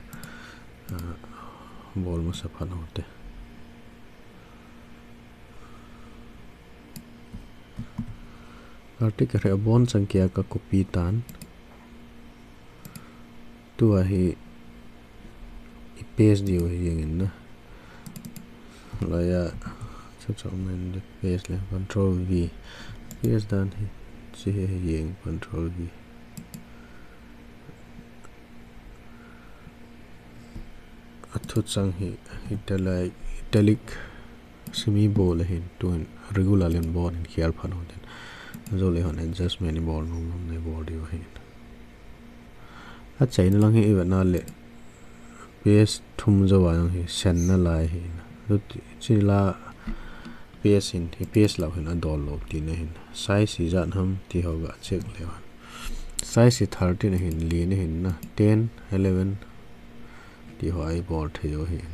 ah, bol masa phat u te. Article hi abon chang kia ka copy tan. Tua hi i paste diu hi jeng in na. Laiya, chuchu men de paste le control V. Paste dan hi, chi hi jeng control V. Athu chang hi, italic, italic simi bol ahin, tuin regular len bol in khial phan ho ten. Jole hon adjustment ibol nom nom nei bol diu ahin. Achaina lang hi ivet na le, paste thum jou a jong hi sen nalai ahin. Chuti, chila paste hin, hi paste lou hin adol lou tina ahin. Size ijat ham ti ho ga check leu hen. Size hi thirteen ahin, len ahin na, ten, eleven ti ho a ibol thei u ahin.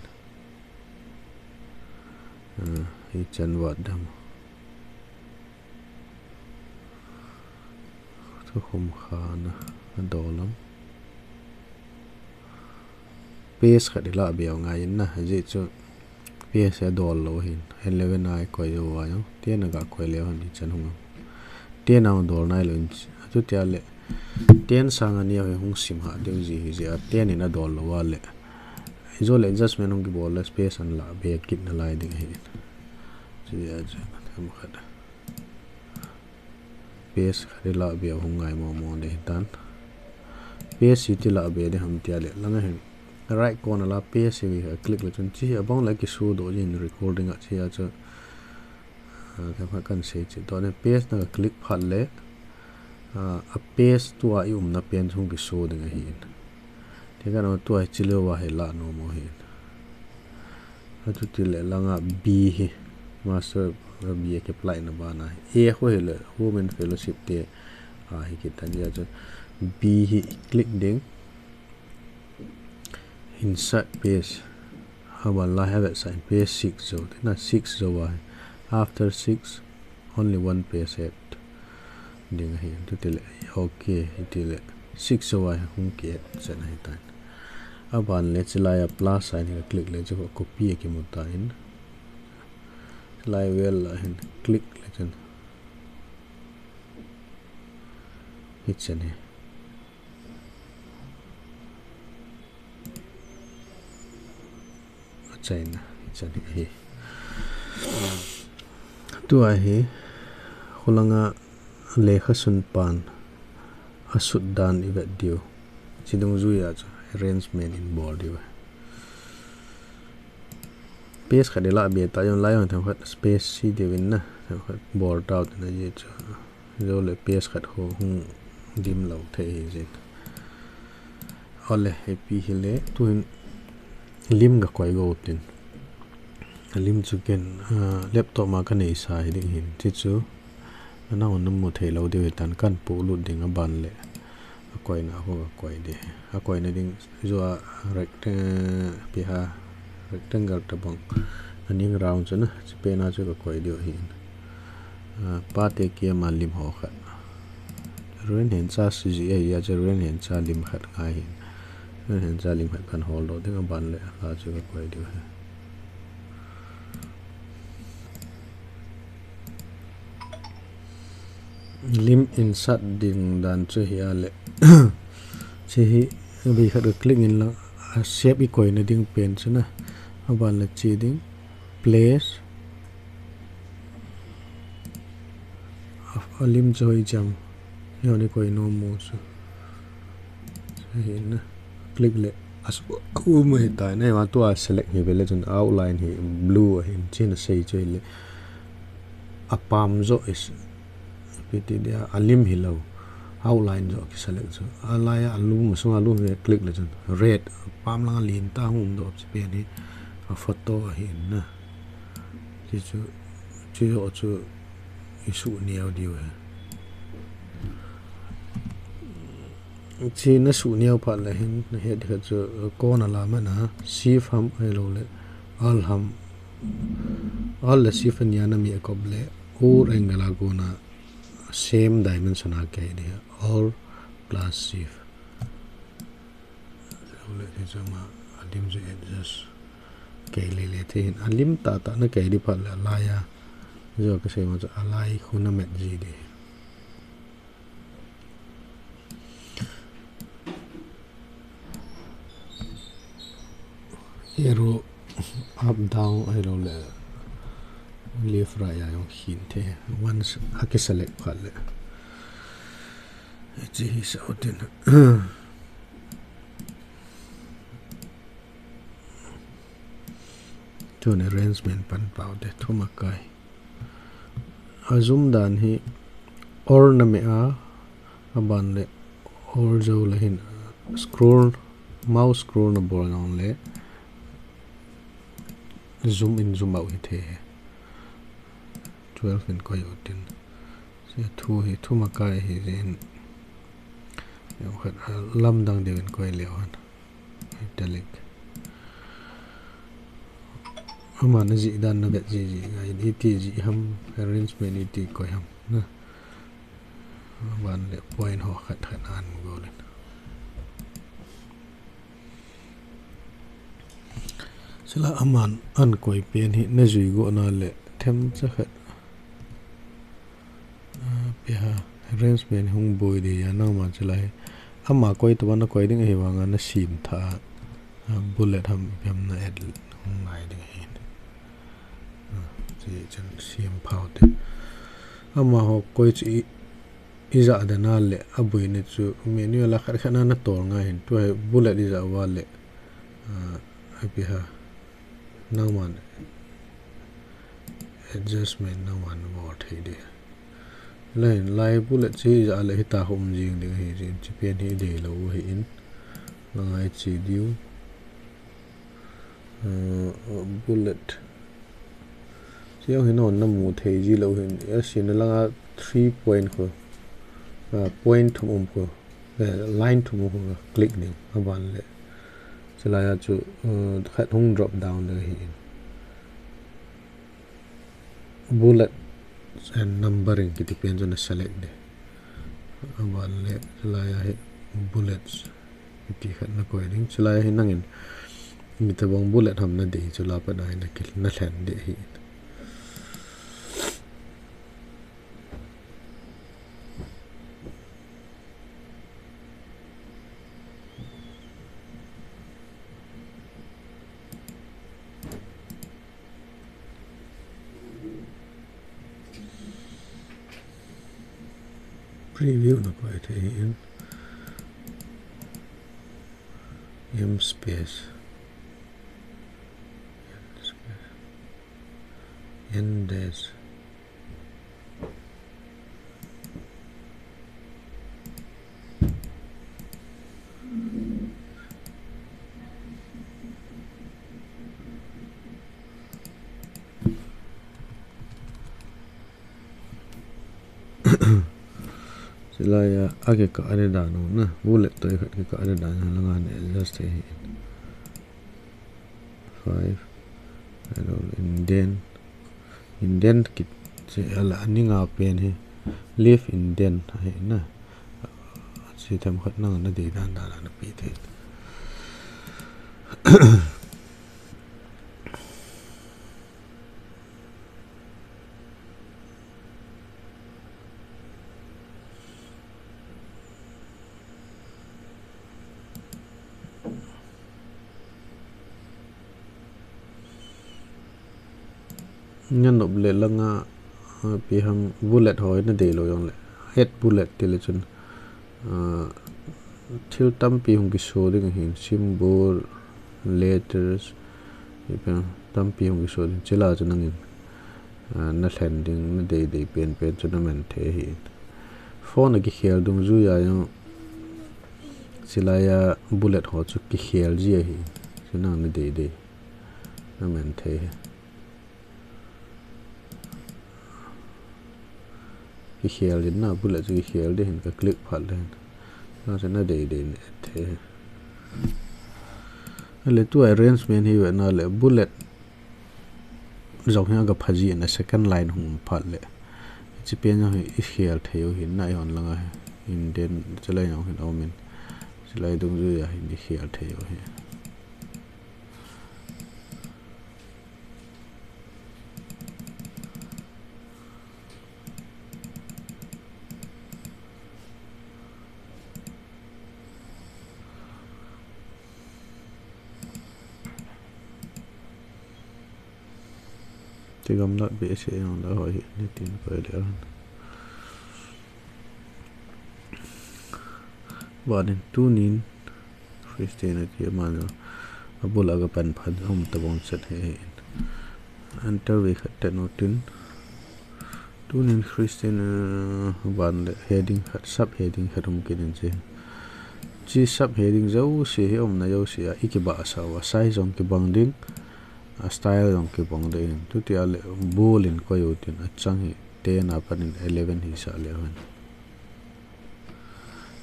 Ah, hichan vat dam. Thukhum khan a, adol lam. Paste khat ilah be u ngai in na, ajeh chu paste hi adol lou ahin, eleven a ikoi jou a jong, ten a ga koi leu hen hichan hung a. Ten a hung dol nai lou in, chutia le, ten sang a neo hi hung sim hah diu ji hi jeh a, ten in adol lou a le. Ijole adjustment hung kibol le space ahin lah be kit nalai ding ahin. Chujeh a chu, themkhat. Paste khat ilah be u hung ngai momo ding ahitan. Paste iti lah be ding ham tia le, langa hin right corner a la paste hi a click le chun chi hi abang le kisu doh jin recording a chi a chu, ah, themkhat kan sei chi. Tua le paste na ka click phat le, ah, a paste tua i umna pen chu hung kisu ding ahin. Ti kan tua hi chi leuva hi lah nom u ahin. Chuti le langa B hi, master B a apply na bana hi. A khu hi le Women Fellowship te a hi kit tan jeh a chu B hi click ding. Insert paste. Aban la hi avetsah in paste six jou. Tina six jou a hi. After six, only one paste add ding ahi. Chuti le, okay, hiti le six jou a hi hung ki add chan ahitan. Aban le chilai a plus sign hi ka click le chu copy a kimu tan. Chilai vel a hin click le chun. Hichan hi. Achaina, hichan hi. Tua hi, khulanga lekha sunpan asut dan ivet diu. Chi dungjui a chu arrangement in bol diu. Paste khat ilah be ta jong lai jong themkhat space chi diu in na, themkhat bol tau tina jeh chu. Jole paste khat khu hung dim lou thei hi jin. Ole, ipi hile, tuhin lim ka koi go tin. Lim chu ken, ah, laptop ma ka neisa hi ding hin. Chi chu, ana hon namu thei lou diu hitan kan polut ding aban le. Akoina khu ka koi ding. Akoina ding, jua rectangle, pi ha, rectangle tabang. Aning round chu na, chi pena chu ka koi diu hin. Ah, pate kiama lim ho khat. Ren hen cha siji ahi a chu ren hen cha lim khat ngai hin. Ren hen cha lim khat kan hol doh ding aban le la chu ka koi diu hi. Lim insert ding dan chu hi a le. Chi hi bi khat ka click in la, a shape i koina ding pen chu na. Aban le chi ding. Place. A, alim chu hoi jam. Hio ni koi nom mo chu. Chu hi na. Click le. Asu, a um hi ta na, ma tua select hi vele chun outline hi blue ahin chin a sei chu hi le. Apam jo is. Ipi ti dia, alim hi lo. Outline jo ki select chu. Alai a lum, sunga lum hi click le chun. Red. Apam langa lin ta hung um doh chi pen hi. A photo ahin na. Chi chu, chi ho chu i suh neo diu hi. Chi na suh neo phat le hin, na het khat chu, kona la mana, shift ham ahilou le, alt ham, alt le shift ania na mi a kop le, O angle a kona, same dimension a kei di, alt plus shift. Ole, hichu ama, alim chu adjust. Kei le le the hin, alim tah tah na kei di phat le, alai a. Jo ka sei ma chu, alai khu na met ji di. Arrow Up, down ahilou le left, right a jong hin thei. Once a kiselect phat le, hiche hi sa utin. Tun arrangement pan pau te, thum akai. A zoom dan hi all na me a, aban le all jou le hin scroll, mouse scroll na bol nang le zoom in zoom out hi thei hi. Twelve in koi utin. Se thu hi thum akai hi jin. Jong khat, ah, lamdang deu in koi leu hen. Italic. Aman ajih dan na vet jiji ngai in, iti jih ham, arrangement iti koi ham. Na. Aban le point ho khat khat an gol in. Chule aman an koi pen hi na jui go na le themcha khat. Ah, ipi ham, arrangement hung boi ding ahi nangma chule hi. Ama koi tabang na koi ding ahi vang a na sem tha. Ah, bullet ham, ipi ham na add hung ngai ding ahi. Ah, hiche chun sem phau te. Amaho koi chu i, ija dan a le, aboi ni chu manual a khat khat na na tol ngai hin. Tua hi bullet ija uva le, ah, ipi ham. Nangman adjustment nangman bol thei ding. Lai, lai bullet chu ija le hita um jing ding ahi jin, hiche pen hi deilou ahin. Langa iche diu. Uh, bullet. Hiche jong hi na, na mu thei ji lou hin. Asin langa three point khu. Uh, point thum um khu. Eh, line thum khu click ding, aban le. Chulai a chu, uh, khat hung drop down ding ahi in. Bullets and numbering kiti pen chu na select ding. Aban le, chulai a hi bullets kiti khat na koi ding. Chulai a hi nangin, itabang bullet ham na dei, chulai a pat a hi na kil, na lhen ding ahi in. Preview na koi thei in. M space. M space. N dash. Chulai a, akikah a ding dan u na. Bullet toh khat kikah a ding dan u. Langa na adjust thei hi. Five. Hello, indent. Indent kiti chu ala aning a pen hi. Leave indent ahi na. Hiche themkhat nang na dei dan dan a na pe thei. Na nop le langa, ah, ipi ham bullet ho na dei lou jong le. Add bullet ti le chun, ah, thil tampi hung kiso ding ahin, symbol, letters, ipi ham tampi hung kiso ding. Chulai a chu nangin, ah, na lhen ding, na dei dei pen pen chu na man thei ahi. Font a kikhel dungjui a jong chulai a bullet ho chu kikhel ji ahi. Chu nang na dei dei. Na man thei hi. Kikhel ding na, bullet chu kikhel ding hin ka click phat le hin. Na chu na dei dei na add thei hi. Ale tua arrangement hi ve na le bullet jong hi aga pha ji na second line hung phat le. Hiche pen jong hi i khel thei u hin na i hon langa hi. Indent chulai jong hin aum in. Chulai dungjui a hin i khel thei u hi. Ti gamlat behseh jong la hoi hi, nitin koi le. Vanin tunin Christian ati aman abul a kapan phat um tabang chet hi. Enter ve khat te nu tin. Tunin Christian, uh, van le heading khat, sub heading khat um kit in che. Chi sub heading jouse hi umna jouse a i kibahsah uva, size jong kibang ding, a style jong kibang ding. Tuti a le bold in koi u tin, achang hi ten a panin eleven hisah le hen.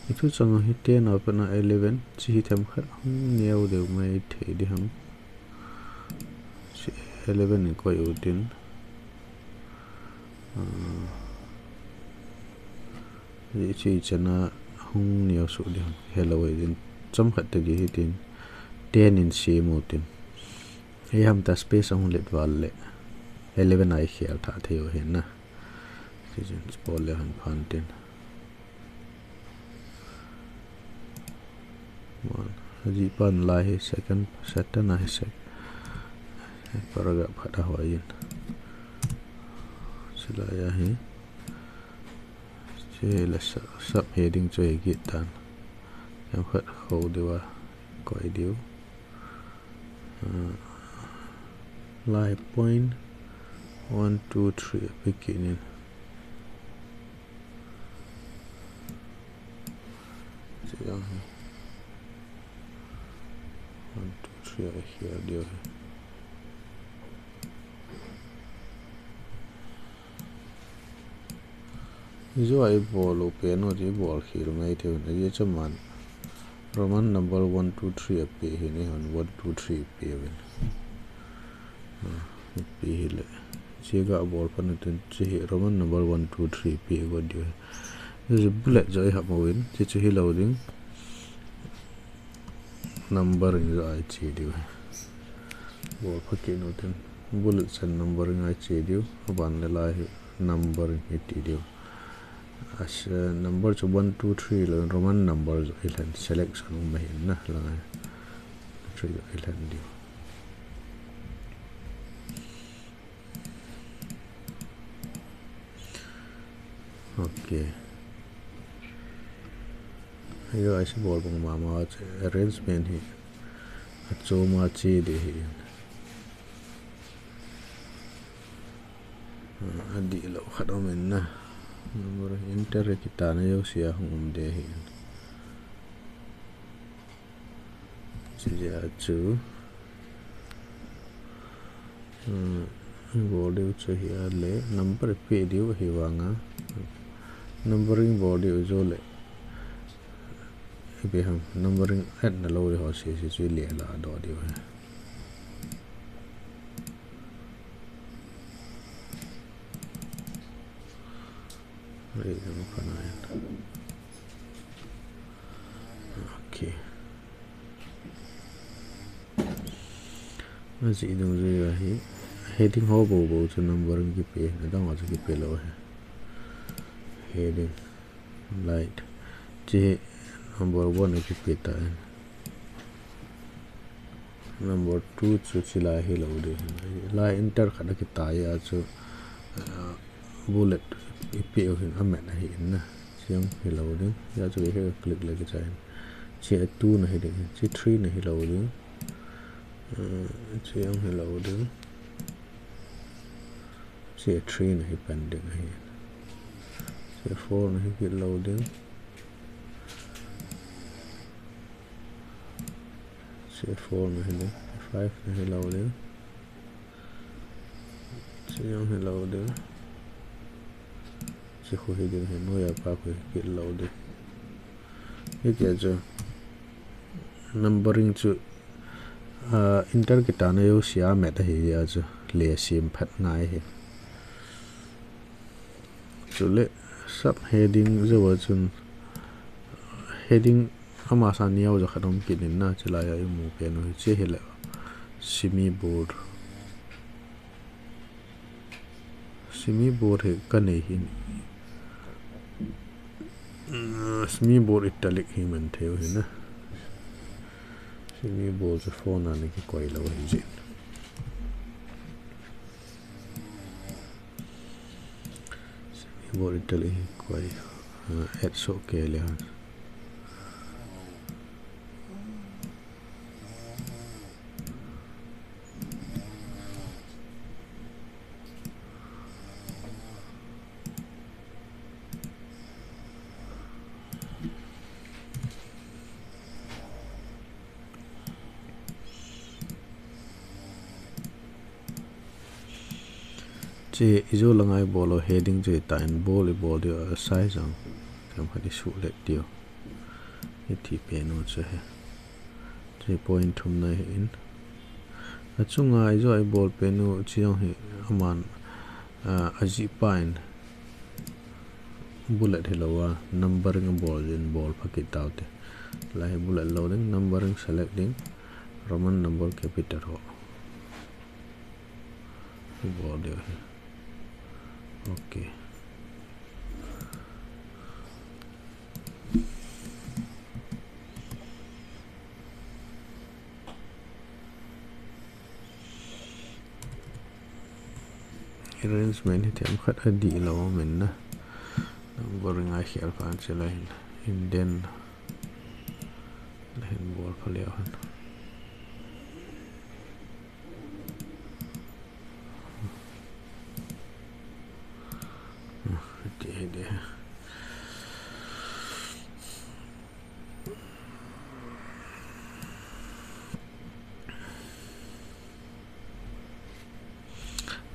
Itu chang hi ten a pat a eleven, chi hi themkhat hung neo deu mai thei di ham. Chi eleven in koi u tin. Ah, chi, chi chana hung neo su di ham. Hello, din chomkhat te di hi tin. Ten in sem u tin. Ei ham ta space a hung let val le. Eleven a i khel tha thei u hin na. Chi chin spot le han phan tin. One. Aji pan lai hi second, second a hi sec. Paragraph khat a hoi in. Chilai a hi. Chule sa-, sub heading chu hi kit tan. Themkhat kho diu a. Koi diu. Uh, lai point one, two, three a pe kit in. Chi jong hi. One, two, three a khel diu hi. Hichu a i bol u pen u chu i bol khel mai thei un. Ajeh chu aman Roman number one, two, three a pe hi ni hon one, two, three pe uvin. Ah, pe hi le. Chi ga bol pan u tin chi hi Roman number one, two, three pe go diu. Hichu bullet jo i hap mo in, chi chu hi lo ding. Numbering jo a i che diu. Bol pha kit u tin. Bullet chan numbering a i che diu. Aban le lai hi numbering hi ti diu. As, uh, number chu one, two, three lo Roman number jo i lhen selection um ahin na la. Three jo i lhen diu. Okay. Ayo, aisi bol bang mama arrangement hi. Achom a che di hi. Ah, adih lou khat um in na. Number enter kiti na jouse a hung um de hi. Chujeh a chu, um, bol diu chu hi a le number pe diu hi vang a. Numbering bol diu chu le. Ipi ham, numbering add na lou le ho se se chu le la do diu hi. Rei jong pha nai. Okay. Ajeh dungjuiya hi heading ho bou bou chu numbering kipe, adang ho chu kipe lou hi. Heading, light. Chi hi number one a kipe ta. Number two chu chilai hi lou ding. Lai enter khat a kitai a chu, ah, bullet i pe u hin a mat ahi in na. Chi jong hi lou ding. Hia chu hi click le kichai in. Chi a two na hi ding. Chi three na hi lou ding. Ah, chi jong hi lou ding. Chi a three na hi pan ding ahi. Chi a four na hi kit lou ding. Chi a four na hi ding, five na hi lou ding. Chi jong hi lou ding. Chi khu hi ding hi, noiya pa khu hi kit lou ding. Hitia chu numbering chu, ah, enter kitai na jouse a mat ahi a chu le sem phat ngai hi. Chule sub heading jou a chun heading amasa neo jo khat um kit in na, chulai a i mu pen u hi che hi le semi bold. Semi bold hi ka nei hi. Mm, semi bold italic hi man thei u hi na. Semi bold chu font a na kikoi lou hi jin. Bol itel hi koi, ah, add soh kei le. Che, ijo langa ibol u heading chu hitan, bol ibol diu a size jong themkhat isuh let diu. Hiti pen u chu hi. Che point thumna hi in. Achunga ijo ibol pen u chu jong hi aman, ah, ajih pa in bullet hilou a, numbering abol jin bol pha kit taute. Lai hi bullet lou ding, numbering select ding, Roman number capital ho. Ibol diu hi. Ok. Arrangement hi themkhat adih lou min na. Numbering a khel pha che lai hin. Indent. Lai hin bol pha leu hen. Hiti hi de.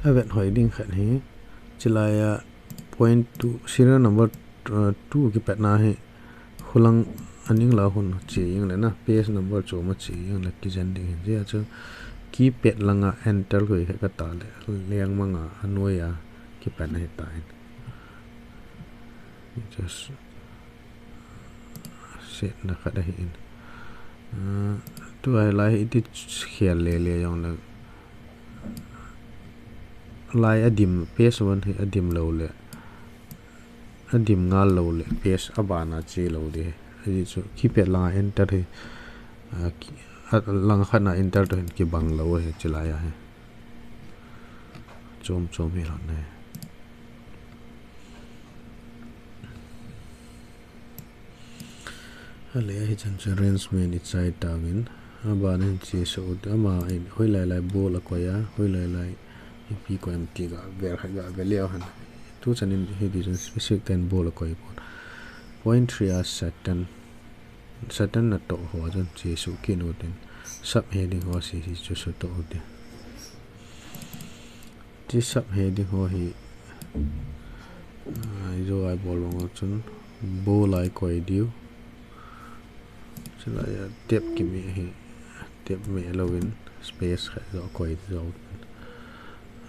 Avet hoi ding khat hi, chilai a point two, serial number, uh, two kipatna hi, khulang aning la hun che jeng le na, page number chom a che jeng le kijen ding hin. Jia chu keypad langa enter koi khat kata le, lengmang a anoi a kipatna hi ta in. Just setna khat ahi in. Ah, tua hilai hi iti khel le le jong le. Lai adim, page one hi adim lou le. Adim ngal lou le, page abana che lou ding. Ajeh chu keypad langa enter hi, ah, ki-, a, lang khatna enter toh hin kibang lou hi chilai a hi. Chom chom hi lhon ne. Ale, hichan chu arrangement ichai tauvin. Abana hin che soh u te, ama in hoilai lai bol akoi a, hoilai lai ipi koi em ti ga vel khat ga vel leu hen. Tuchan in hiti chun specific ten bol akoi pon. Point three a Satan. Satan natoh ho chun che soh kit u tin. Sub heading ho si hi chu soh toh u te. Che sub heading ho hi, ah, ijo a ibol vang chun bold a ikoi diu. Chulai a tab kimeh hi, tab meh louvin space khat joh koi jou.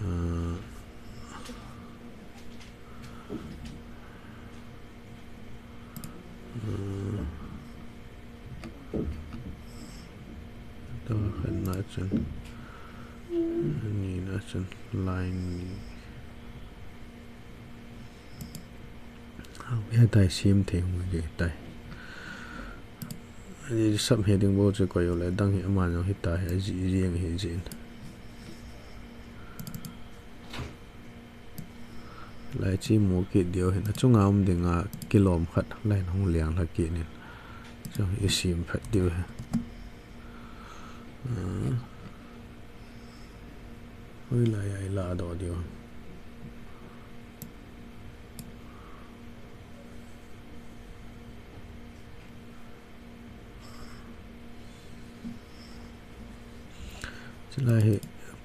Ah, Hmm. Tua khatna chun, nina chun line ni. Hia tai sim thei hung hi tai. Ani sub heading bou chu koi u le dang hi aman jong hita hi ajih jeng hi jin. Lai chi mu kit diu hin, achunga um dinga kilom khat lai hung liang lha kit in. Chu isim phat diu hi. Ah. Hoilai a ilah doh diu. Chulai hi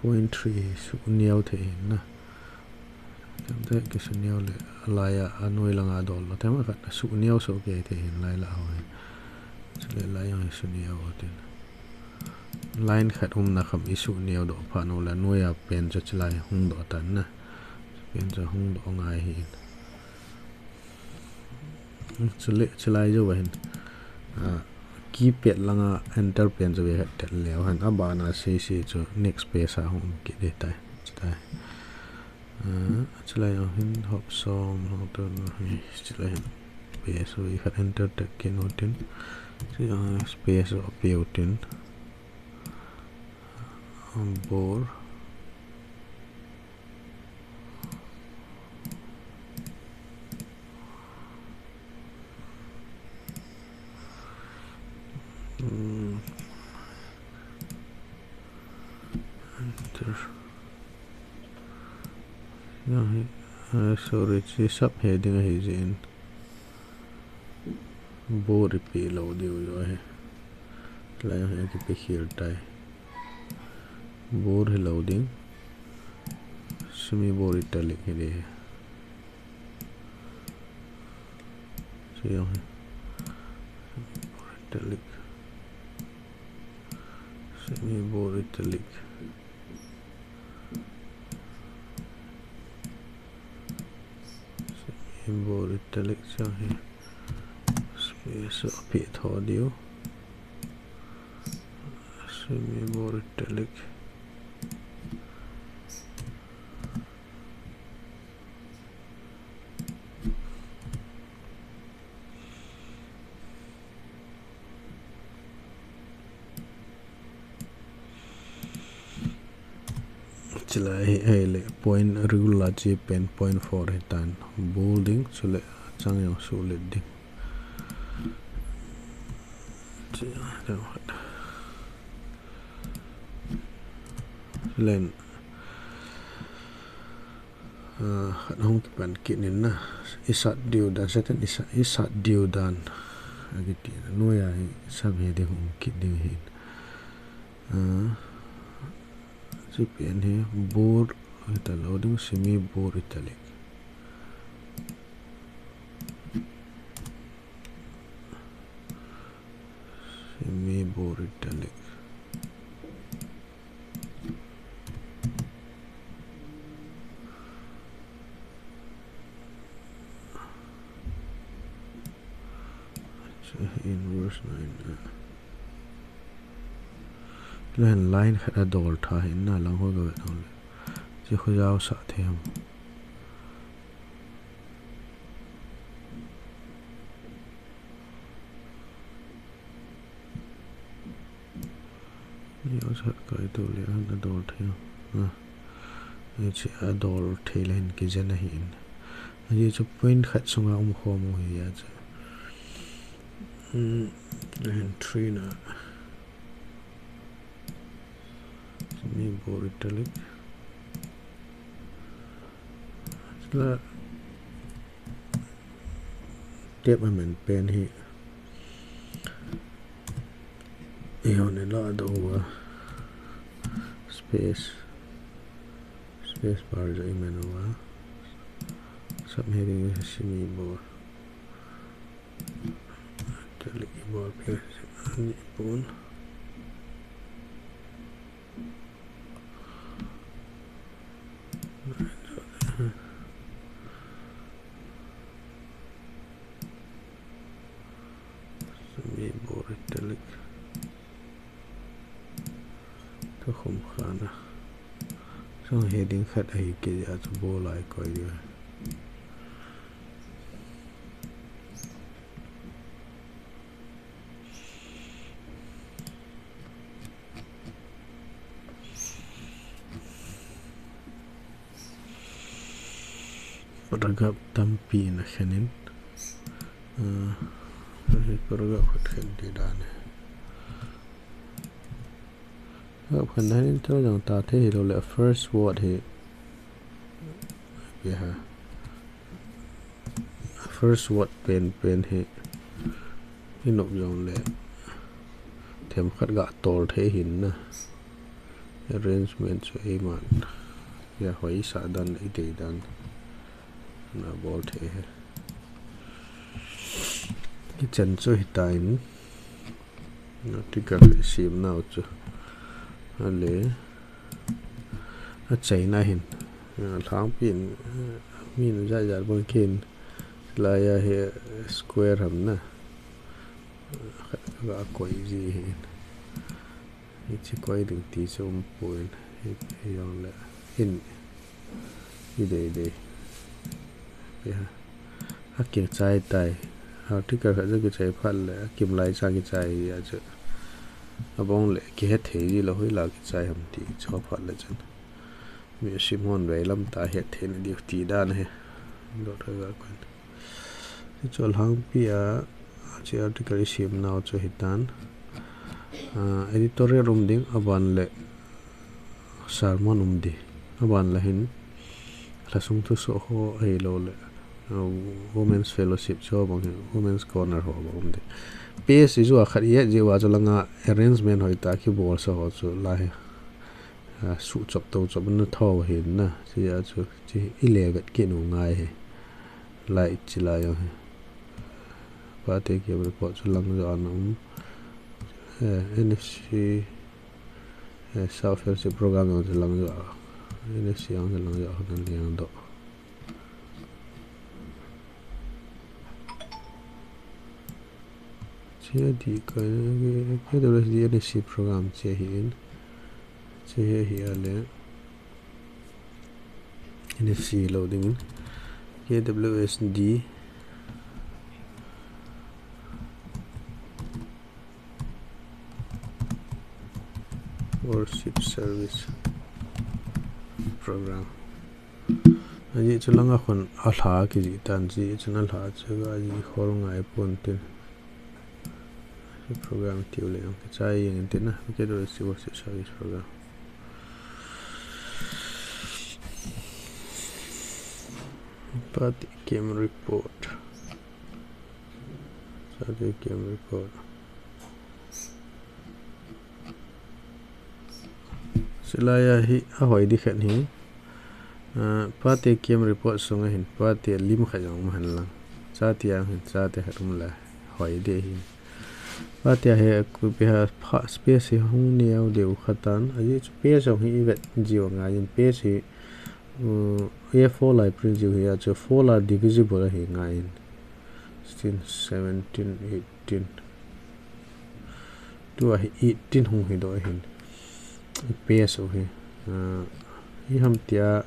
point three hi suh neo thei hin na. Chomte kisuh neo le, alai a, anoi langa dol lou. Themkhat suh neo soh kei thei hin lai lah ho hi. Chule lai jong hi suh neo ho tin. Line khat umna kham isuh neo doh phat u le, anoi a pen chu chulai hung doh tan na. Pen chu hung doh ngai hi in. Chule, chulai jou va hin. Ah, keypad langa enter pen chu ve het tel leu hen. Abana sese chu next page a hung kit ding tai. Chutai. Ah, chulai jong hin hop som, hop to, chulai hin. Page chu ve khat enter tel kit u tin. Chu jong space chu ape u tin. Bor. Enter. Hiche hi, ah, sorry, hiche subheading ahi jeh in bold ipi lou diu ahi. Lai hi akipe khel tai. Bold hilou ding. Semi bold italic hi ding ahi. Hiche jong hi. Semi bold italic. Semi bold italic. Semi bold italic jong hi. Space apeh tho diu. Semi bold italic. Chulai hi, ahile point regular chi pen point four hitan, bold ding, chule chang jong suhlet ding. Chi, len. Ah, khat hung kipan kit in na. Isat diu dan, Satan isat, isat diu dan. Akiti na. Noiya hi subheading hung kit ding ahin. Ah, hiche pen hi bold italou ding, semi bold italic. Semi bold italic. Hiche hi inverse line a. Line, line khat adol tha hin na, lang ho ga vet hon le. Hiche khu jao sah thei ham. Ni o sat kai to le an adol thei. Ah. Hiche adol thei le hin kijen ahin. Ajeh chu point khat sunga um khom u ahi a chu. Hmm. Len three na. Semi bold italic. Chule tab amen pen hi. Ihon ila do uva. Space. Space bar jong imen uva. Subheading semi bold. Italic ibol pen ani pon. Semi bold italic. Tukhum khan a. Subheading khat ahi kit a chu bold a ikoi diu. Paragraph tampi in akhen in. Ah, paragraph khat khen ding dan ahi. Paragraph khen dan in thil jong ta thei hilou le, first word hi. Ipi ham. First word pen pen hi. Inop jong le. Themkhat ga tol thei hin na. Arrangement chu eiman. Ipi ham hoisah dan, idei dan. Na bol thei hi. Kichan chu hitan. Article isim nau chu. Ale. Achaina hin. Alhangpi in, min jat jat bang khen. Laiya hi square ham na. Khat ka koi ji hin. Hiche koi ding ti chu umpon, hi, hi jong le, hin, hi dei dei. Hi ha. Akichai tai. Article khat chu kichai phat le, akim lai cha kichai hi a chu. Abang le, kihet thei ji lou hoilai kichai ham ti, chu phat le chun. Mi sim hon vei lam ta het thei na diu ti dan hi. Dot ka ga kon. Hichu alhangpi a, hiche article isim nau chu hitan. Ah, editorial um ding aban le sermon um ding. Aban le hin, lhasung thusoh ho ahilou le, uh, Women's Fellowship chu bang hin, Women's Corner ho bang um ding. Page chu akhat ijat jeh uva chu langa arrangement hoitah a kibol sa ho chu lai hi. Ah, suhchop touchop na tho hin na. Hiche a chu, hiche i le vet kit u ngai hi. Lai hiche lai jong hi. Pate Camp Report chu lang joh a ana um. Eh, N F C, eh, South Fellowship Program jong chu lang joh a. N F C jong chu lang joh a, ana leng doh. Hiche a dih kai, K W S D N F C program hiche hi in. Hiche hi ahi a le. N F C lou ding in. K W S D Worship Service Program. Ajeh chu langa khun alha kijih tan, ajeh chun alha chu ajih khol ngai pon tin. Program tiu le ang kichai jeng in tin na. Okay, do si worship service program. Pate Camp Report. Pate Camp Report. Hilai a hi ahoi ding khat hi. Ah, Pate Camp Report sunga hin, Pate lim khat jong um hen lang. Chate a hin, chate khat um le hoi ding ahi. Pate a hi, a copy a pha space hi hung neo deu kha tan. Ajeh chu page jong hi i vet jiu ngai in, page hi, um, A four lai print jiu hi, a chu four lai divisible ahi ngai in. Sixteen, seventeen, eighteen. Tua hi eighteen hung hi doh hin. Page u hi. Ah, hi ham tia.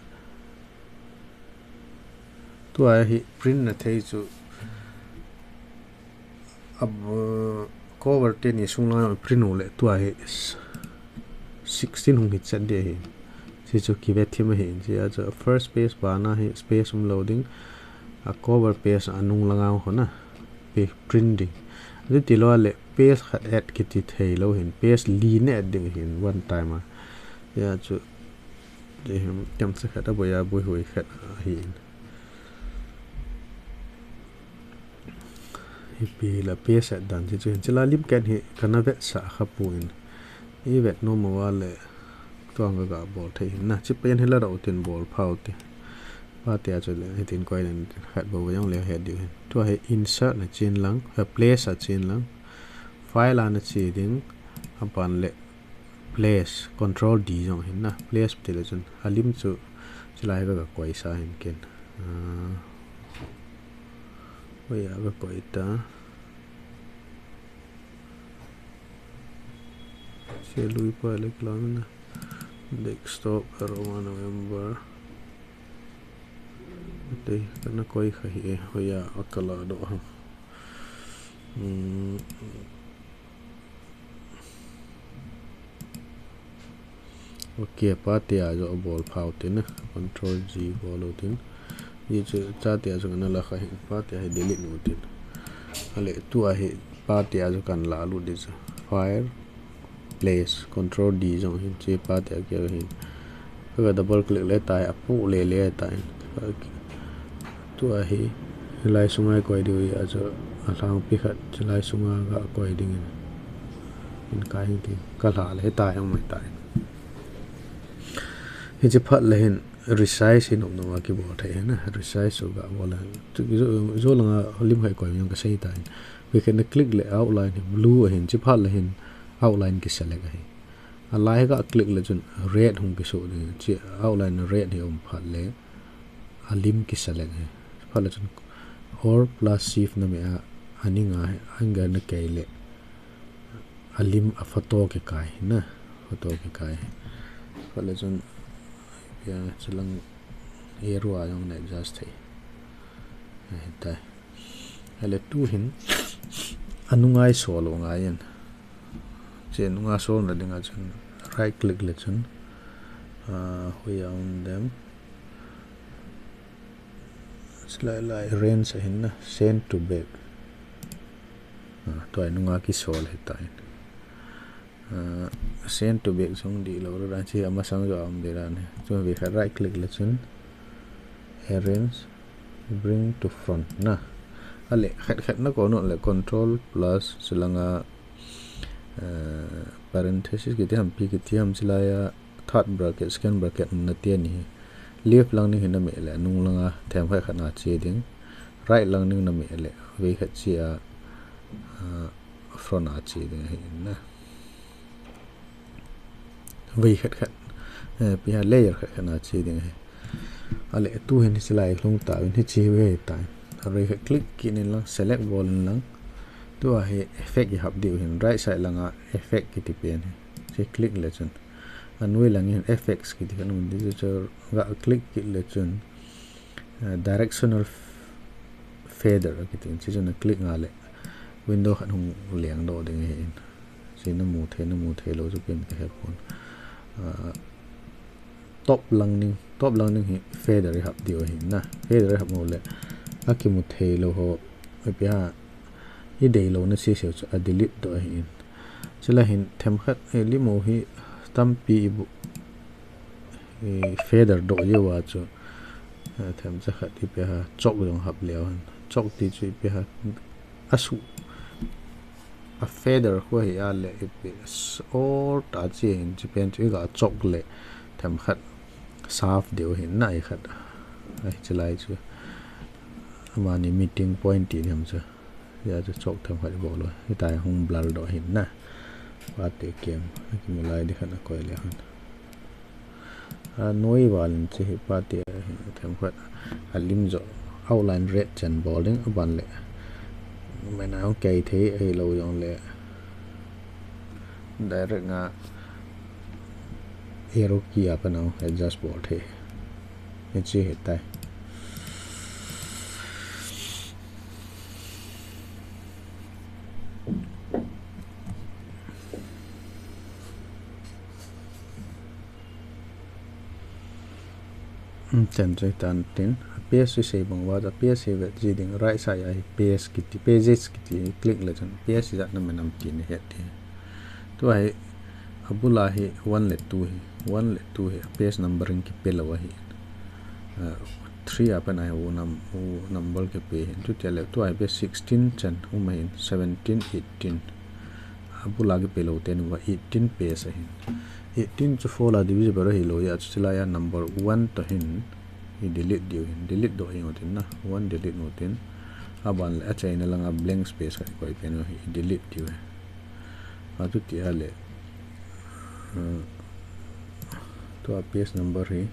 Tua hi print na thei chu. Ab, uh, cover teni sung lang print u le tua hi s-, sixteen hung hi chet ding ahi. Hiche chu kive thim ahi. Hiche a chu first page bana hi space um lou ding. A cover page a nung langa hon a. Pe-, print ding. Ati tilou le page khat add kiti thei lou hin. Page li na add ding hin one time a. Hiche a chu, ti ham, tam sa khat a boi a boi hui khat ahi in. Ipi la page add dan hiche chu hin. Hiche la lim khat hi kana vetsah kha pon. I vet nom uva le tua ka ga bol thei hin na. Hiche pen hi la doh u tin bol pha u te. Pate a chu le hitin koi len khat bou jong le het diu hin. Tua hi insert na chen lang, eh, place a chen lang. File a na che ding. Aban le place, control D jong hin na. Place ti le chun. Alim chu, hiche lai ka ga koi sa hin ken. Ah. Hoi a ka koi ta. Hiche lui pa le kilam na. Desktop, aroma, November. Te, kana koi kha hi e, hoi a, a ka la doh ham. Hmm. Okay, pate a joh bol pha u tin na. Control G bol u tin. Hiche chate a joh kana la kha hin, pate a hi delete u tin. Ale tua hi pate a joh kana la lut ding chu. File, place, control D jong hin, hiche pate a kia hin. Ka double click le tai, apoh le le tai. Tua hi, hilai sunga i koi diu hi, a chu alhangpi khat, hilai sunga ga koi ding in. In kai hin ti, ka la le tai, ang mai tai. Hiche phat le hin, resize hin um nom a kibol thei hin, resize u ga bol le. Chu, jo, jo langa lim khat koi jong ka sei tai. We can click le outline hi blue ahin, hiche phat le hin, outline ki select ahi. Alai hi ka click le chun red hung kisoh ding. Hiche outline red hi um phat le alim ki select hi. Phat le chun Alt plus Shift na me a, aning a hi, anger na kei le alim a photo kikai na. Photo kikai. Phat le chun, ya, chulang area jong na adjust thei. Ahi tai. Ahile tu hin anunga i sol u ngai in. Hiche nunga solna dinga chun right click le chun, ah, hoi a um dem. Hiche lai lai range ahin na, send to back. Ah, tua nunga kisol ahitai. Uh, send to back sung di lo ran chi ama sang jo am de ran. Chu vei khat right click le chun arrange, bring to front na. Ale khat khat na ko no le control plus silanga, uh, parenthesis kiti ham pi kiti ham silaya third bracket, second bracket na ti ani. Left lang ning hi na me le nung langa them khat khat na chi ding. Right lang ning na me le vei khat chi a, uh, front a chi ding ahi na. Vei khat khat, eh, pi ha layer khat khat na chi ding ahi. Ale tu hin silai lhung ta hin chi vei ta. Vei khat click kit in lang select bol in lang. Tua hi effect i hap diu hin right side langa effect kiti pen hi. Chi click le chun. Anoi lang hin effects kiti khat um di chu ga click kit le chun. Uh, directional f-, fader kiti in chi chun a click nga le window khat hung leng do ding ahi in. Chi na mu thei, na mu thei lo chu pen ka he pon. Uh, top lang ning, top lang ning hi fader i hap diu ahi na. Fader i hap mo le a ki mu thei lo ho ipi ha i dei lo na si se chu a delete do ahi in. Chila hin them khat e li mo hi tampi i bu i feather do ye wa chu, eh, them cha khat ipi ha chok jong hap leo han. Chok ti chu ipi ha a su a feather ko hi a le ipi s-, or ta chi hin chi pen chu i ga chok le them khat saf deu hin nai khat. Ai chi lai chu. Ama ni meeting point ti them chu. Ya chu chok them khat i bol lo. Hitai hung blur do hin na. Pate kem. Ki mu lai di khat a koi le han. A noi val in chi hi pate hin them khat. A lim jo outline red chen bol ding a ban le. Mai na hung kei thei ei lo jong le. Direct nga arrow key a pa na adjust bol thei. Ni chi hitai. Chen choi tan tin, a page hi sei bang uva, a page hi vet ji ding, right side a hi page kiti, pages kiti, click le chun page hi jat na me nam ti ni het ti. Tua hi, a bula hi one le two hi, one le two hi, a page numbering kipe lo ahi. Uh, three a pen a hi u nam-, u number kipe hi. Chuti le tua hi page sixteen chen, um ahin, seventeen, eighteen. A bula kipe lo te ni uva eighteen page ahin. Eighteen chu four la divisible ahi lo ya, chu chilai a number one to hin i delete diu hin, delete do hi ngotin na, one delete ngotin. A ban le a chaina langa blank space khat koi pen hi delete diu hi. A chuti a le, uh, tua page number hi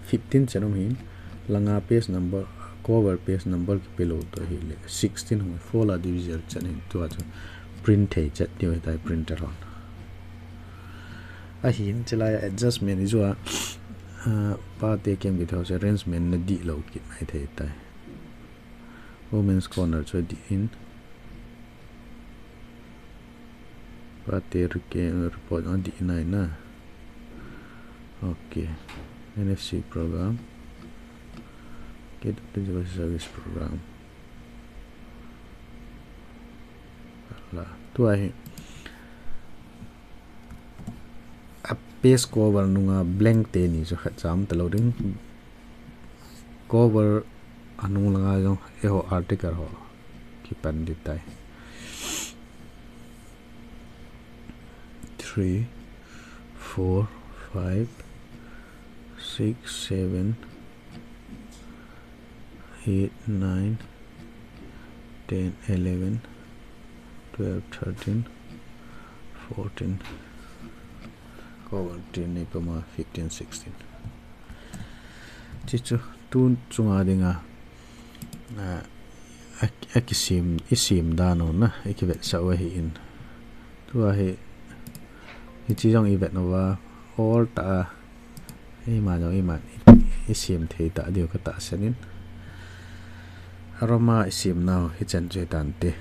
fifteen chen um hin, langa page number, cover page number kipe lo to hi le sixteen hung four la divisible chen hin tua chu print thei chet diu hitai printer hon. Ahin chilai adjustment i jua, uh, pate kem kithau se arrangement na di lo kit mai thei tai. Women's corner chu di in. Pate rike-, report on di nai na. Okay. N F C program. Get the service program. La. Tua hi. A page cover nunga blank te ni chu khat cham ta lo ding. Cover a nung langa jong eiho article ho kipan di tai. Three, four, five, six, seven, eight, nine, ten, eleven, twelve, thirteen, fourteen, cover ten ni pama fifteen, sixteen. Chi chu tu chunga dinga, a, a, a kisim, i sim dan u na, i kivetsah u ahi in. Tua hi, hichi jong i vet uva, all ta a, ima jong ima, i sim thei ta diu ka tahsan in. Aroma i sim nau, hichan chu hitan te.